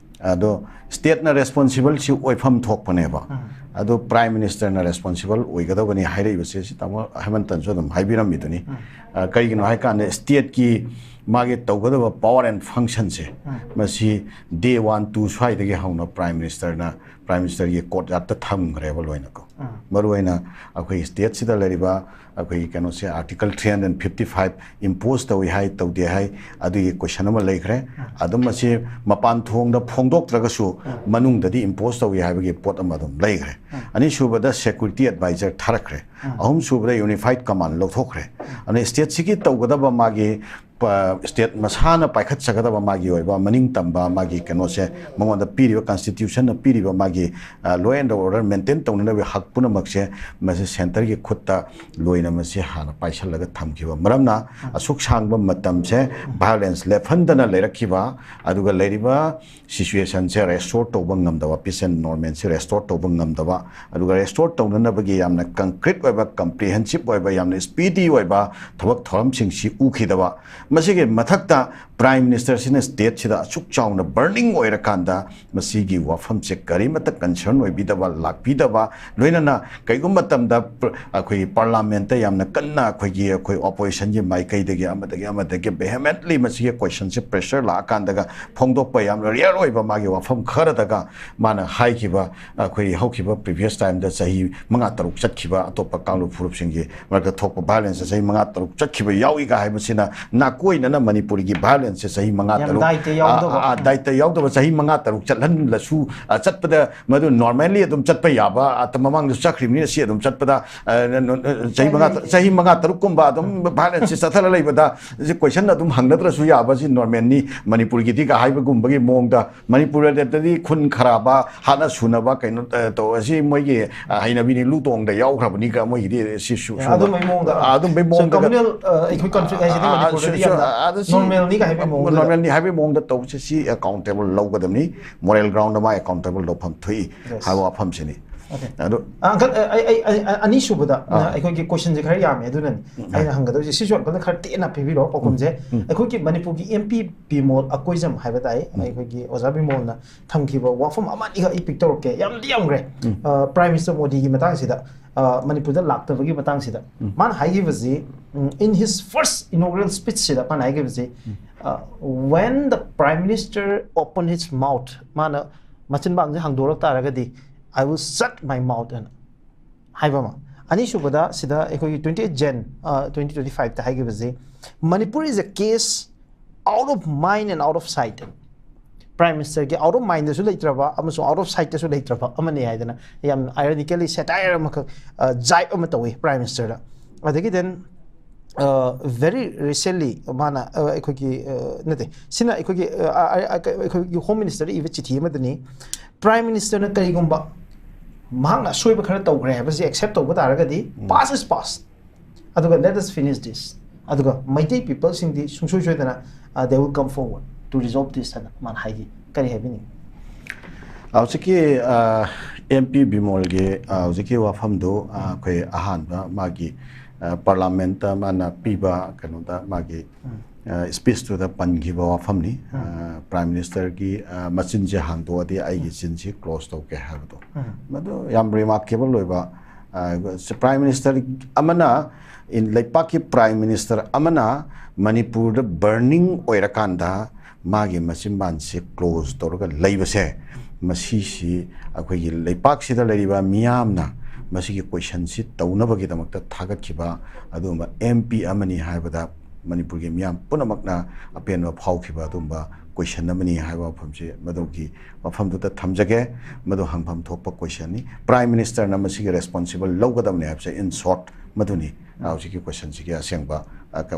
ꯑꯗꯣ stateꯅ responsible ꯁꯤ ꯑꯣꯏꯐꯝ ꯊꯣꯛꯄꯅꯦꯕ꯫ ꯎꯝ꯫ ꯑꯗꯣ Prime Ministerꯅ responsible ꯑꯣꯏꯒꯗꯕꯅꯤ ꯍꯥꯏꯔꯛꯏꯕꯁꯦ, ꯁꯤ ꯇꯥꯃꯣ ꯍꯦꯃꯟꯇꯅꯁꯨ ꯑꯗꯨꯝ ꯍꯥꯏꯕꯤꯔꯝꯃꯤꯗꯨꯅꯤ꯫ ꯎꯝ꯫ ꯑ, ꯀꯔꯤꯒꯤꯅꯣ ꯍꯥꯏꯀꯥꯟꯗ stateꯀꯤ ꯃꯥꯒꯤ ꯇꯧꯒꯗꯕ power and functionꯁꯦ, ꯎꯝ꯫ ꯃꯁꯤ day one, two ꯁ꯭ꯋꯥꯏꯗꯒꯤ ꯍꯧꯅ Prime Ministerꯅ, Prime Ministerꯒꯤ courtyardꯇ ꯊꯝꯈ꯭ꯔꯦꯕ ꯂꯣꯏꯅꯀꯣ꯫ ꯎꯝ꯫ ꯃꯔꯨꯑꯣꯏꯅ ꯑꯩꯈꯣꯏ stateꯁꯤꯗ ꯂꯩꯔꯤꯕ ꯑꯩꯈꯣꯏꯒꯤ ꯀꯩꯅꯣꯁꯦ, Article three hundred fifty five impose ꯇꯧꯏ ꯍꯥꯏ, ꯇꯧꯗꯦ ꯍꯥꯏ, ꯑꯗꯨꯒꯤ question ꯑꯃ ꯂꯩꯈ꯭ꯔꯦ꯫ ꯎꯝ꯫ ꯑꯗꯨꯝ ꯃꯁꯤ ꯃꯄꯥꯟ ꯊꯣꯡꯗ ꯐꯣꯡꯗꯣꯛꯇ꯭ꯔꯒꯁꯨ, ꯎꯝ꯫ ꯃꯅꯨꯡꯗꯗꯤ impose ꯇꯧꯏ ꯍꯥꯏꯕꯒꯤ ꯄꯣꯠ ꯑꯃ ꯑꯗꯨꯝ ꯂꯩꯈ꯭ꯔꯦ꯫ ꯎꯝ꯫ ꯑꯅꯤꯁꯨꯕꯗ security adviser ꯊꯥꯔꯛꯈ꯭ꯔꯦ꯫ ꯎꯝ꯫ ꯑꯍꯨꯝꯁꯨꯕꯗ unified command ꯂꯧꯊꯣꯛꯈ꯭ꯔꯦ꯫ ꯎꯝ꯫ ꯑꯗꯨꯅ stateꯁꯤꯒꯤ ꯇꯧꯒꯗꯕ ꯃꯥꯒꯤ ꯄ-, state ꯃꯁꯥꯅ ꯄꯥꯏꯈꯠꯆꯒꯗꯕ ꯃꯥꯒꯤ ꯑꯣꯏꯕ ꯃꯅꯤꯡ ꯇꯝꯕ, ꯃꯥꯒꯤ ꯀꯩꯅꯣꯁꯦ, ꯃꯉꯣꯟꯗ ꯄꯤꯔꯤꯕ, constitutionꯅ ꯄꯤꯔꯤꯕ ꯃꯥꯒꯤ, ꯑ, law and order maintain ꯇꯧꯅꯅꯕꯒꯤ ꯍꯛ ꯄꯨꯝꯅꯃꯛꯁꯦ ꯃꯁꯤ centreꯒꯤ ꯈꯨꯠꯇ ꯂꯣꯏꯅ ꯃꯁꯤ ꯍꯥꯟꯅ ꯄꯥꯏꯁꯜꯂꯒ ꯊꯝꯈꯤꯕ ꯃꯔꯝꯅ, ꯑꯁꯨꯛ ꯁꯥꯡꯕ ꯃꯇꯝꯁꯦ violence ꯂꯦꯞꯍꯟꯗꯅ ꯂꯩꯔꯛꯈꯤꯕ, ꯑꯗꯨꯒ ꯂꯩꯔꯤꯕ situationꯁꯦ restore ꯇꯧꯕ ꯉꯝꯗꯕ, peace and normalcy restore ꯇꯧꯕ ꯉꯝꯗꯕ, ꯑꯗꯨꯒ restore ꯇꯧꯅꯅꯕꯒꯤ ꯌꯥꯝꯅ concrete ꯑꯣꯏꯕ, comprehensive ꯑꯣꯏꯕ, ꯌꯥꯝꯅ speedy ꯑꯣꯏꯕ ꯊꯕꯛ ꯊꯧꯔꯝꯁꯤꯡꯁꯤ ꯎꯈꯤꯗꯕ, ꯃꯁꯤꯒꯤ ꯃꯊꯛꯇ Prime Ministerꯁꯤꯅ stateꯁꯤꯗ ꯑꯁꯨꯛ ꯆꯥꯎꯅ burning ꯑꯣꯏꯔꯀꯥꯟꯗ ꯃꯁꯤꯒꯤ ꯋꯥꯐꯝꯁꯦ ꯀꯔꯤꯃꯠꯇ concern ꯑꯣꯏꯕꯤꯗꯕ, ꯂꯥꯛꯄꯤꯗꯕ, ꯂꯣꯏꯅꯅ ꯀꯩꯒꯨꯝꯕ ꯃꯇꯝꯗ ꯄ-, ꯑꯩꯈꯣꯏꯒꯤ parliamentꯇ ꯌꯥꯝꯅ ꯀꯟꯅ ꯑꯩꯈꯣꯏꯒꯤ, ꯑꯩꯈꯣꯏ oppositionꯒꯤ ꯃꯥꯏꯀꯩꯗꯒꯤ ꯑꯃꯗꯒꯤ ꯑꯃꯗꯒꯤ vehemently ꯃꯁꯤꯒꯤ questionꯁꯦ pressure ꯂꯥꯛꯑꯀꯥꯟꯗꯒ ꯐꯣꯡꯗꯣꯛꯄ ꯌꯥꯝꯅ rare ꯑꯣꯏꯕ ꯃꯥꯒꯤ ꯋꯥꯐꯝ ꯈꯔꯗꯒ ꯃꯥꯅ ꯍꯥꯏꯈꯤꯕ, ꯑꯩꯈꯣꯏ ꯍꯧꯈꯤꯕ previous timeꯗ ꯆꯍꯤ ꯃꯉꯥ ꯇꯔꯨꯛ ꯆꯠꯈꯤꯕ ꯑꯇꯣꯞꯄ ꯀꯥꯡꯂꯨꯞ ꯐꯨꯔꯨꯞꯁꯤꯡꯒꯤ ꯃꯔꯛꯇ ꯊꯣꯛꯄ violenceꯁꯦ ꯆꯍꯤ ꯃꯉꯥ ꯇꯔꯨꯛ ꯆꯠꯈꯤꯕ ꯌꯥꯎꯏꯒ ꯍꯥꯏꯕꯁꯤꯅ ꯅꯥꯛ ꯀꯣꯏꯅꯅ ꯃꯅꯤꯄꯨꯔꯒꯤ violence ꯁꯦ ꯆꯍꯤ ꯃꯉꯥ ꯌꯥꯝ ꯇꯔꯨꯛ ꯗꯥꯏꯇ ꯌꯥꯎꯗꯕ꯫ ꯑ, ꯑ, ꯗꯥꯏꯇ ꯌꯥꯎꯗꯕ ꯆꯍꯤ ꯃꯉꯥ ꯇꯔꯨꯛ ꯆꯠꯍꯜꯂꯁꯨ, ꯑ, ꯆꯠꯄꯗ ꯃꯗꯨ normally ꯑꯗꯨꯝ ꯆꯠꯄ ꯌꯥꯕ, ꯑ, ꯃꯃꯥꯡꯗꯁꯨ ꯆꯠꯈ꯭ꯔꯤꯕꯅꯤꯅ ꯁꯤ ꯑꯗꯨꯝ ꯆꯠꯄꯗ, ꯑ, ꯅ-, ꯅ-, ꯆꯍꯤ ꯃꯉꯥ ꯆꯍꯤ ꯃꯉꯥ ꯇꯔꯨꯛ ꯀꯨꯝꯕ ꯑꯗꯨꯝ violence ꯁꯦ ꯆꯠꯊꯔ ꯂꯩꯕꯗ ꯁꯤ question ꯑꯗꯨꯝ ꯍꯪꯅꯗ꯭ꯔꯁꯨ ꯌꯥꯕ, ꯁꯤ normalꯅꯤ ꯃꯅꯤꯄꯨꯔꯒꯤꯗꯤꯒ ꯍꯥꯏꯕꯒꯨꯝꯕꯒꯤ ꯃꯑꯣꯡꯗ, ꯃꯅꯤꯄꯨꯔꯗꯗꯤ ꯈꯨꯟ ꯈꯔꯥꯕ, ꯍꯥꯠꯅ ꯁꯨꯅꯕ ꯀꯩꯅꯣ, ꯑ, ꯇꯧ-, ꯑꯁꯤ ꯃꯣꯏꯒꯤ, ꯑ, ꯍꯩꯅꯕꯤꯅꯤ, ꯂꯨ ꯇꯣꯡꯗ ꯌꯥꯎꯈ꯭ꯔꯕꯅꯤꯒ ꯃꯣꯏꯒꯤꯗꯤ ꯁꯤ ꯁꯨ-, ꯁꯨꯕ꯫ ꯑꯗꯨꯝꯕꯩ ꯃꯑꯣꯡꯗ꯫ ꯑ, ꯑꯗꯨꯝꯕꯩ So, ꯃꯑꯣꯡꯗꯒ communal, ꯑ, ꯑꯩꯈꯣꯏ conflict ꯍꯥꯏꯁꯤꯗꯤ ꯑ, ꯑ, ꯃꯅꯤꯄꯨꯔꯗꯗꯤ ꯁꯨ-, ꯌꯥꯝꯅ ꯑ, ꯑꯗꯨ ꯁꯤ-, normalꯅꯤ ꯀ ꯍꯥꯏꯕꯒꯤ ꯃꯑꯣꯡꯗ꯫ Normalꯅꯤ ꯍꯥꯏꯕꯒꯤ ꯃꯑꯣꯡꯗ ꯇꯧꯕꯁꯦ ꯁꯤ accountable ꯂꯧꯒꯗꯕꯅꯤ, moral groundꯗ ꯃꯥ accountable ꯂꯧꯐꯝ ꯊꯣꯛꯏ Yes. ꯍꯥꯏꯕ ꯋꯥꯐꯝꯁꯤꯅꯤ꯫ Okay. ꯑꯗꯨ ꯑ, uncle, ꯑ, ꯑꯩ, ꯑꯩ, ꯑꯩ, ꯑꯩ, ꯑꯅꯤꯁꯨꯕꯗ ꯑꯥ. ꯑꯩꯈꯣꯏꯒꯤ questionꯁꯦ ꯈꯔ ꯌꯥꯝꯃꯦ, ꯑꯗꯨꯅꯅꯤ ꯑꯩꯅ ꯍꯪꯒꯗꯧꯁꯦ꯫ ꯁꯤꯁꯨ uncleꯅ ꯈꯔ ꯇꯦꯟꯅ ꯄꯤꯕꯤꯔꯣ ꯄꯥꯎꯈꯨꯝꯁꯦ꯫ ꯑꯩꯈꯣꯏꯒꯤ ꯃꯅꯤꯄꯨꯔꯒꯤ MP ꯕꯤꯃꯣꯜ ꯑꯀꯣꯏꯖꯝ ꯍꯥꯏꯕ ꯇꯥꯏ, ꯑꯩꯈꯣꯏꯒꯤ ꯑꯣꯖꯥ ꯕꯤꯃꯣꯜꯅ ꯊꯝꯈꯤꯕ ꯋꯥꯐꯝ ꯑꯃ ꯑꯅꯤꯈꯛ ꯑꯩ pick ꯇꯧꯔꯛꯀꯦ, ꯌꯥꯝꯗꯤ ꯌꯥꯝꯈ꯭ꯔꯦ꯫ ꯑ, Prime Minister ꯃꯣꯗꯤꯒꯤ ꯃꯇꯥꯡꯁꯤꯗ, ꯑ, ꯃꯅꯤꯄꯨꯔꯗ ꯂꯥꯛꯇꯕꯒꯤ ꯃꯇꯥꯡꯁꯤꯗ ꯃꯥꯅ ꯍꯥꯏꯈꯤꯕꯁꯤ, ꯎꯝ, in his first inaugural speechꯁꯤꯗ ꯃꯥꯅ ꯍꯥꯏꯈꯤꯕꯁꯤ, ꯑ, "When the Prime Minister open his mouth", ꯃꯥꯅ ꯃꯆꯤꯟꯕꯥꯡꯁꯦ ꯍꯥꯡꯗꯣꯔꯛ ꯇꯥꯔꯒꯗꯤ, "I will shut my mouth" ꯍꯥꯏꯅ ꯍꯥꯏꯕ ꯑꯃ꯫ ꯑꯅꯤꯁꯨꯕꯗ ꯁꯤꯗ ꯑꯩꯈꯣꯏꯒꯤ twenty eight Jan, ꯑ, twenty twenty fiveꯇ ꯍꯥꯏꯈꯤꯕꯁꯤ, "Manipur is a case out of mind and out of sight" ꯍꯥꯏꯅ꯫ Prime Ministerꯒꯤ out of mindꯗꯁꯨ ꯂꯩꯇ꯭ꯔꯕ ꯑꯃꯁꯨꯡ out of sightꯇꯁꯨ ꯂꯩꯇ꯭ꯔꯕ ꯑꯃꯅꯤ ꯍꯥꯏꯗꯅ ꯌꯥꯝ ironically satire ꯑꯃꯈꯛ, ꯑ, jibe ꯑꯃ ꯇꯧꯏ Prime Ministerꯗ꯫ ꯑꯗꯒꯤ then, ꯑ, very recently ꯃꯥꯅ, ꯑ, ꯑꯩꯈꯣꯏꯒꯤ, ꯑ, ꯅꯠꯇꯦ, ꯁꯤꯅ ꯑꯩꯈꯣꯏꯒꯤ, ꯑ, ꯑ, ꯑ, ꯑꯩꯈꯣꯏꯒꯤ Home Ministerꯗ ꯏꯕ ꯆꯤꯊꯤ ꯑꯃꯗꯅꯤ, Prime Ministerꯅ ꯀꯔꯤꯒꯨꯝꯕ ꯃꯍꯥꯛꯅ ꯑꯁꯣꯏꯕ ꯈꯔ ꯇꯧꯈ꯭ꯔꯦ ꯍꯥꯏꯕꯁꯤ accept ꯇꯧꯕ ꯇꯥꯔꯒꯗꯤ, "Past is past, ꯑꯗꯨꯒ let us finish this, ꯑꯗꯨꯒ ꯃꯩꯇꯩ peopleꯁꯤꯡꯗꯤ ꯁꯨꯡꯁꯣꯏ ꯁꯣꯏꯗꯅ, uh, they will come forward to resolve this" ꯍꯥꯏꯅ ꯃꯥꯅ ꯍꯥꯏꯈꯤ꯫ ꯀꯔꯤ ꯍꯥꯏꯕꯤꯅꯤꯡꯉꯤ? ꯍꯧꯖꯤꯛꯀꯤ, ꯑ, MP ꯕꯤꯃꯣꯜꯒꯤ, ꯑ, ꯍꯧꯖꯤꯛꯀꯤ ꯋꯥꯐꯝꯗꯨ, ꯑ, ꯑꯩꯈꯣꯏ ꯑꯍꯥꯟꯕ ꯃꯥꯒꯤ, ꯑ, Parliamentꯇ ꯃꯥꯅ ꯄꯤꯕ ꯀꯩꯅꯣꯗ ꯃꯥꯒꯤ, ꯑ, speechꯇꯨꯗ ꯄꯟꯈꯤꯕ ꯋꯥꯐꯝꯅꯤ꯫ ꯑ, Prime Ministerꯒꯤ, ꯑ, "ꯃꯆꯤꯟꯁꯦ ꯍꯥꯡꯗꯣꯛꯑꯗꯤ ꯑꯩꯒꯤ ꯆꯤꯟꯁꯤ close ꯇꯧꯒꯦ" ꯍꯥꯏꯕꯗꯣ꯫ ꯃꯗꯨ ꯌꯥꯝ remarkable ꯑꯣꯏꯕ, ꯑ, Prime Minister ꯑꯃꯅ, in, ꯂꯩꯄꯥꯛꯀꯤ Prime Minister ꯑꯃꯅ ꯃꯅꯤꯄꯨꯔꯗ burning ꯑꯣꯏꯔꯀꯥꯟꯗ ꯃꯥꯒꯤ ꯃꯆꯤꯟꯕꯥꯟꯁꯦ close ꯇꯧꯔꯒ ꯂꯩꯕꯁꯦ, ꯃꯁꯤꯁꯤ ꯑꯩꯈꯣꯏꯒꯤ ꯂꯩꯄꯥꯛꯁꯤꯗ ꯂꯩꯔꯤꯕ ꯃꯤꯌꯥꯝꯅ ꯃꯁꯤꯒꯤ questionꯁꯤ ꯇꯧꯅꯕꯒꯤꯗꯃꯛꯇ ꯊꯥꯒꯠꯈꯤꯕ ꯑꯗꯨꯒꯨꯝꯕ MP ꯑꯃꯅꯤ ꯍꯥꯏꯕꯗ ꯃꯅꯤꯄꯨꯔꯒꯤ ꯃꯤꯌꯥꯝ ꯄꯨꯝꯅꯃꯛꯅ ꯑꯄꯦꯟꯕ ꯐꯥꯎꯈꯤꯕ ꯑꯗꯨꯒꯨꯝꯕ ꯀꯣꯏꯁꯟ ꯑꯃꯅꯤ ꯍꯥꯏꯕ ꯋꯥꯐꯝꯁꯦ ꯃꯗꯨꯒꯤ ꯋꯥꯐꯝꯗꯨꯗ ꯊꯝꯖꯒꯦ꯫ ꯃꯗꯨ ꯍꯪꯐꯝ ꯊꯣꯛꯄ ꯀꯣꯏꯁꯟꯅꯤ꯫ ꯄ꯭ꯔꯥꯏꯝ ꯃꯤꯅꯤꯁꯇꯔꯅ ꯃꯁꯤꯒꯤ ꯔꯦꯁꯄꯣꯟꯁꯤꯕꯜ ꯂꯧꯒꯗꯕꯅꯤ ꯍꯥꯏꯕꯁꯦ, in short, ꯃꯗꯨꯅꯤ ꯍꯧꯖꯤꯛꯀꯤ ꯀꯣꯏꯁꯟꯁꯤꯒꯤ ꯑꯁꯦꯡꯕ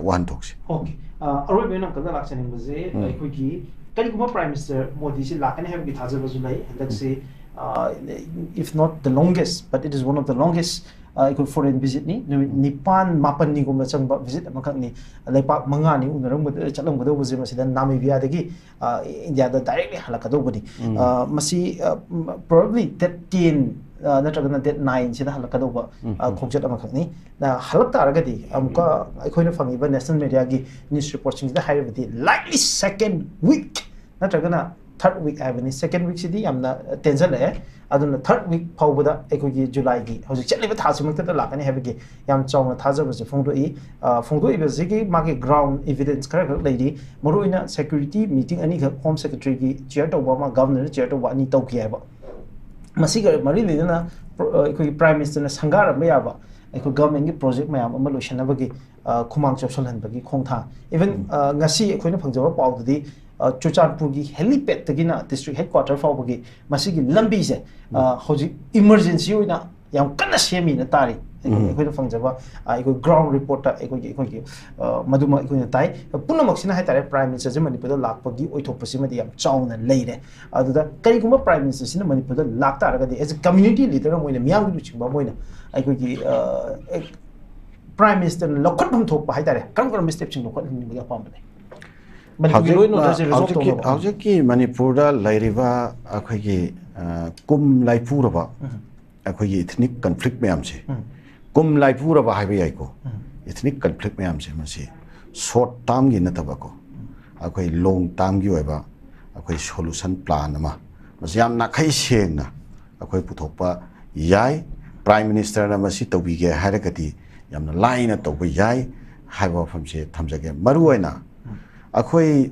ꯋꯥꯍꯟꯊꯣꯛꯁꯦ꯫ ꯑꯣꯀꯦ꯫ ꯑꯔꯣꯏꯕ ꯑꯣꯏꯅ ꯑꯃꯨꯛꯇꯪꯒ ꯂꯥꯛꯆꯅꯤꯡꯕꯁꯦ, ꯑꯩꯈꯣꯏꯒꯤ ꯀꯔꯤꯒꯨꯝꯕ ꯄ꯭ꯔꯥꯏꯝ ꯃꯤꯅꯤꯁꯇꯔ ꯃꯣꯗꯤꯁꯤ ꯂꯥꯛꯀꯅꯤ ꯍꯥꯏꯕꯒꯤ ꯊꯥꯖꯕꯁꯨ ꯂꯩ꯫ ꯍꯟꯗꯛꯁꯤ, if not the longest, but it is one of the longest, ꯑꯩꯈꯣꯏ ꯐꯣꯔꯦꯟ ꯚꯤꯖꯤꯠꯅꯤ꯫ ꯅꯨꯃꯤꯠ ꯅꯤꯄꯥꯟ ꯃꯥꯄꯟꯅꯤꯒꯨꯝꯕ ꯆꯪꯕ ꯚꯤꯖꯤꯠ ꯑꯃꯈꯛꯅꯤ꯫ ꯂꯩꯄꯥꯛ ꯃꯉꯥꯅꯤ ꯎꯅꯔꯝꯒꯗ-, ꯆꯠꯂꯝꯒꯗꯧꯕꯁꯦ, ꯃꯁꯤꯗ ꯅꯥꯃꯤꯕꯤꯌꯥꯗꯒꯤ ꯏꯟꯗꯤꯌꯥꯗ ꯗꯥꯏꯔꯦꯛꯂꯤ ꯍꯜꯂꯛꯀꯗꯧꯕꯅꯤ꯫ ꯃꯁꯤ probably date ten ꯅꯠꯇ꯭ꯔꯒꯅ date nine ꯁꯤꯗ ꯍꯜꯂꯛꯀꯗꯧꯕ ꯈꯣꯡꯆꯠ ꯑꯃꯈꯛꯅꯤ꯫ ꯍꯜꯂꯛ ꯇꯥꯔꯒꯗꯤ, ꯑꯃꯨꯛꯀ ꯑꯩꯈꯣꯏꯅ ꯐꯪꯉꯤꯕ ꯅꯦꯁꯅꯦꯜ ꯃꯦꯗꯤꯌꯥꯒꯤ ꯅ꯭ꯌꯨꯁ ꯔꯤꯄꯣꯔꯠꯁꯤꯡꯁꯤꯗ ꯍꯥꯏꯔꯕꯗꯤ, likely second week ꯅꯠꯇ꯭ꯔꯒꯅ third week ꯍꯥꯏꯕꯅꯤ꯫ Second weekꯁꯤꯗꯤ ꯌꯥꯝꯅ ꯇꯦꯟꯖꯜꯂꯛꯑꯦ꯫ ꯑꯗꯨꯅ third week ꯐꯥꯎꯕꯗ, ꯑꯩꯈꯣꯏꯒꯤ ꯖꯨꯂꯥꯏꯒꯤ ꯍꯧꯖꯤꯛ ꯆꯠꯂꯤꯕ ꯊꯥꯁꯤꯃꯛꯇꯗ ꯂꯥꯛꯀꯅꯤ ꯍꯥꯏꯕꯒꯤ ꯌꯥꯝ ꯆꯥꯎꯅ ꯊꯥꯖꯕꯁꯦ ꯐꯣꯡꯗꯣꯛꯏ꯫ ꯐꯣꯡꯗꯣꯛꯏꯕꯁꯤꯒꯤ ꯃꯥꯒꯤ ground evidence ꯈꯔ ꯈꯛ ꯂꯩꯔꯤ꯫ ꯃꯔꯨꯑꯣꯏꯅ security meeting ꯑꯅꯤꯈꯛ, ꯍꯣꯝ ꯁꯦꯀ꯭ꯔꯦꯇꯔꯤꯒꯤ ꯆꯤꯌꯔ ꯇꯧꯕ ꯑꯃ, ꯒꯚꯔꯅꯔ ꯆꯤꯌꯔ ꯇꯧꯕ ꯑꯅꯤ ꯇꯧꯈꯤ ꯍꯥꯏꯕ꯫ ꯃꯁꯤꯒ ꯃꯔꯤ ꯂꯩꯅꯅ ꯑꯩꯈꯣꯏꯒꯤ ꯄ꯭ꯔꯥꯏꯝ ꯃꯤꯅꯤꯁꯇꯔꯅ ꯁꯪꯒꯥꯔꯝꯕ ꯌꯥꯕ ꯑꯩꯈꯣꯏ ꯒꯚꯔꯟꯃꯦꯟꯒꯤ ꯄ꯭ꯔꯣꯖꯦꯛ ꯃꯌꯥꯝ ꯑꯃ ꯂꯣꯏꯁꯤꯟꯅꯕꯒꯤ ꯈꯨꯃꯥꯡ ꯆꯥꯎꯁꯤꯜꯍꯟꯕꯒꯤ ꯈꯣꯡꯊꯥꯡ꯫ Even ꯉꯁꯤ ꯑꯩꯈꯣꯏꯅ ꯐꯪꯖꯕ ꯄꯥꯎꯗꯗꯤ, ꯆꯨꯔꯆꯥꯟꯄꯨꯔꯒꯤ ꯍꯦꯂꯤꯄꯦꯗꯇꯒꯤꯅ ꯗꯤꯁꯇ꯭ꯔꯤꯛ ꯍꯦꯗꯀ꯭ꯋꯥꯇꯔ ꯐꯥꯎꯕꯒꯤ ꯃꯁꯤꯒꯤ ꯂꯝꯕꯤꯁꯦ ꯍꯧꯖꯤꯛ ꯏꯃꯔꯖꯦꯟꯁꯤ ꯑꯣꯏꯅ ꯌꯥꯝ ꯀꯟꯅ ꯁꯦꯝꯃꯤꯅ ꯇꯥꯔꯤ꯫ ꯑꯩꯈꯣꯏꯅ ꯐꯪꯖꯕ ꯑꯩꯈꯣꯏ ꯒ꯭ꯔꯥꯎꯟ ꯔꯤꯄꯣꯔꯠꯇ ꯑꯩꯈꯣꯏꯒꯤ, ꯑꯩꯈꯣꯏꯒꯤ ꯃꯗꯨꯃ ꯑꯩꯈꯣꯏꯅ ꯇꯥꯏ꯫ ꯄꯨꯝꯅꯃꯛꯁꯤꯅ ꯍꯥꯏꯇꯥꯔꯦ, ꯄ꯭ꯔꯥꯏꯝ ꯃꯤꯅꯤꯁꯇꯔꯁꯦ ꯃꯅꯤꯄꯨꯔꯗ ꯂꯥꯛꯄꯒꯤ ꯑꯣꯏꯊꯣꯛꯄꯁꯤꯃꯗꯤ ꯌꯥꯝ ꯆꯥꯎꯅ ꯂꯩꯔꯦ꯫ ꯑꯗꯨꯗ ꯀꯔꯤꯒꯨꯝꯕ ꯄ꯭ꯔꯥꯏꯝ ꯃꯤꯅꯤꯁꯇꯔꯁꯤꯅ ꯃꯅꯤꯄꯨꯔꯗ ꯂꯥꯛꯇꯥꯔꯒꯗꯤ, as a community leader ꯑꯃ ꯑꯣꯏꯅ, ꯃꯤꯌꯥꯝꯒꯤ ꯂꯨꯆꯤꯡꯕ ꯑꯃ ꯑꯣꯏꯅ, ꯑꯩꯈꯣꯏꯒꯤ ꯄ꯭ꯔꯥꯏꯝ ꯃꯤꯅꯤꯁꯇꯔꯅ ꯂꯧꯈꯠꯐꯝ ꯊꯣꯛꯄ ꯍꯥꯏꯇꯥꯔꯦ, ꯀꯔꯝ ꯀꯔꯝꯕ ꯁ꯭ꯇꯦꯞꯁꯤꯡ ꯂꯧꯈꯠꯍꯟꯅꯤꯡꯕꯒꯤ ꯑꯄꯥꯝꯕ ꯂꯩ? ꯃꯅꯤꯄꯨꯔꯒꯤ ꯍꯧꯖꯤꯛ, ꯂꯣꯏꯅ ꯔꯤꯖꯣꯜꯕ ꯍꯧꯖꯤꯛꯀꯤ, ꯇꯧꯅꯕ꯫ ꯍꯧꯖꯤꯛꯀꯤ ꯃꯅꯤꯄꯨꯔꯗ ꯂꯩꯔꯤꯕ ꯑꯩꯈꯣꯏꯒꯤ, ꯑ, ꯀꯨꯝ ꯂꯥꯏꯄꯨꯔꯕ ꯑꯩꯈꯣꯏꯒꯤ ꯏꯊꯅꯤꯛ ꯀꯟꯐ꯭ꯂꯤꯛ ꯃꯌꯥꯝꯁꯦ, ꯀꯨꯝ ꯂꯥꯏꯄꯨꯔꯕ ꯍꯥꯏꯕ ꯌꯥꯏꯀꯣ, ꯏꯊꯅꯤꯛ ꯀꯟꯐ꯭ꯂꯤꯛ ꯃꯌꯥꯝꯁꯦ, ꯃꯁꯤ ꯁꯣꯔꯠ ꯇꯥꯔꯝꯒꯤ ꯅꯠꯇꯕꯀꯣ, ꯑꯩꯈꯣꯏ ꯂꯣꯡ ꯇꯥꯔꯝꯒꯤ ꯑꯣꯏꯕ ꯑꯩꯈꯣꯏ ꯁꯣꯂꯨꯁꯟ ꯄ꯭ꯂꯥꯟ ꯑꯃ, ꯃꯁꯤ ꯌꯥꯝ ꯅꯥꯈꯩ ꯁꯦꯡꯅ ꯑꯩꯈꯣꯏ ꯄꯨꯊꯣꯛꯄ ꯌꯥꯏ꯫ ꯄ꯭ꯔꯥꯏꯝ ꯃꯤꯅꯤꯁꯇꯔꯅ ꯃꯁꯤ ꯇꯧꯕꯤꯒꯦ ꯍꯥꯏꯔꯒꯗꯤ ꯌꯥꯝꯅ ꯂꯥꯏꯅ ꯇꯧꯕ ꯌꯥꯏ ꯍꯥꯏꯕ ꯋꯥꯐꯝꯁꯦ ꯊꯝꯖꯒꯦ꯫ ꯃꯔꯨꯑꯣꯏꯅ ꯑꯩꯈꯣꯏ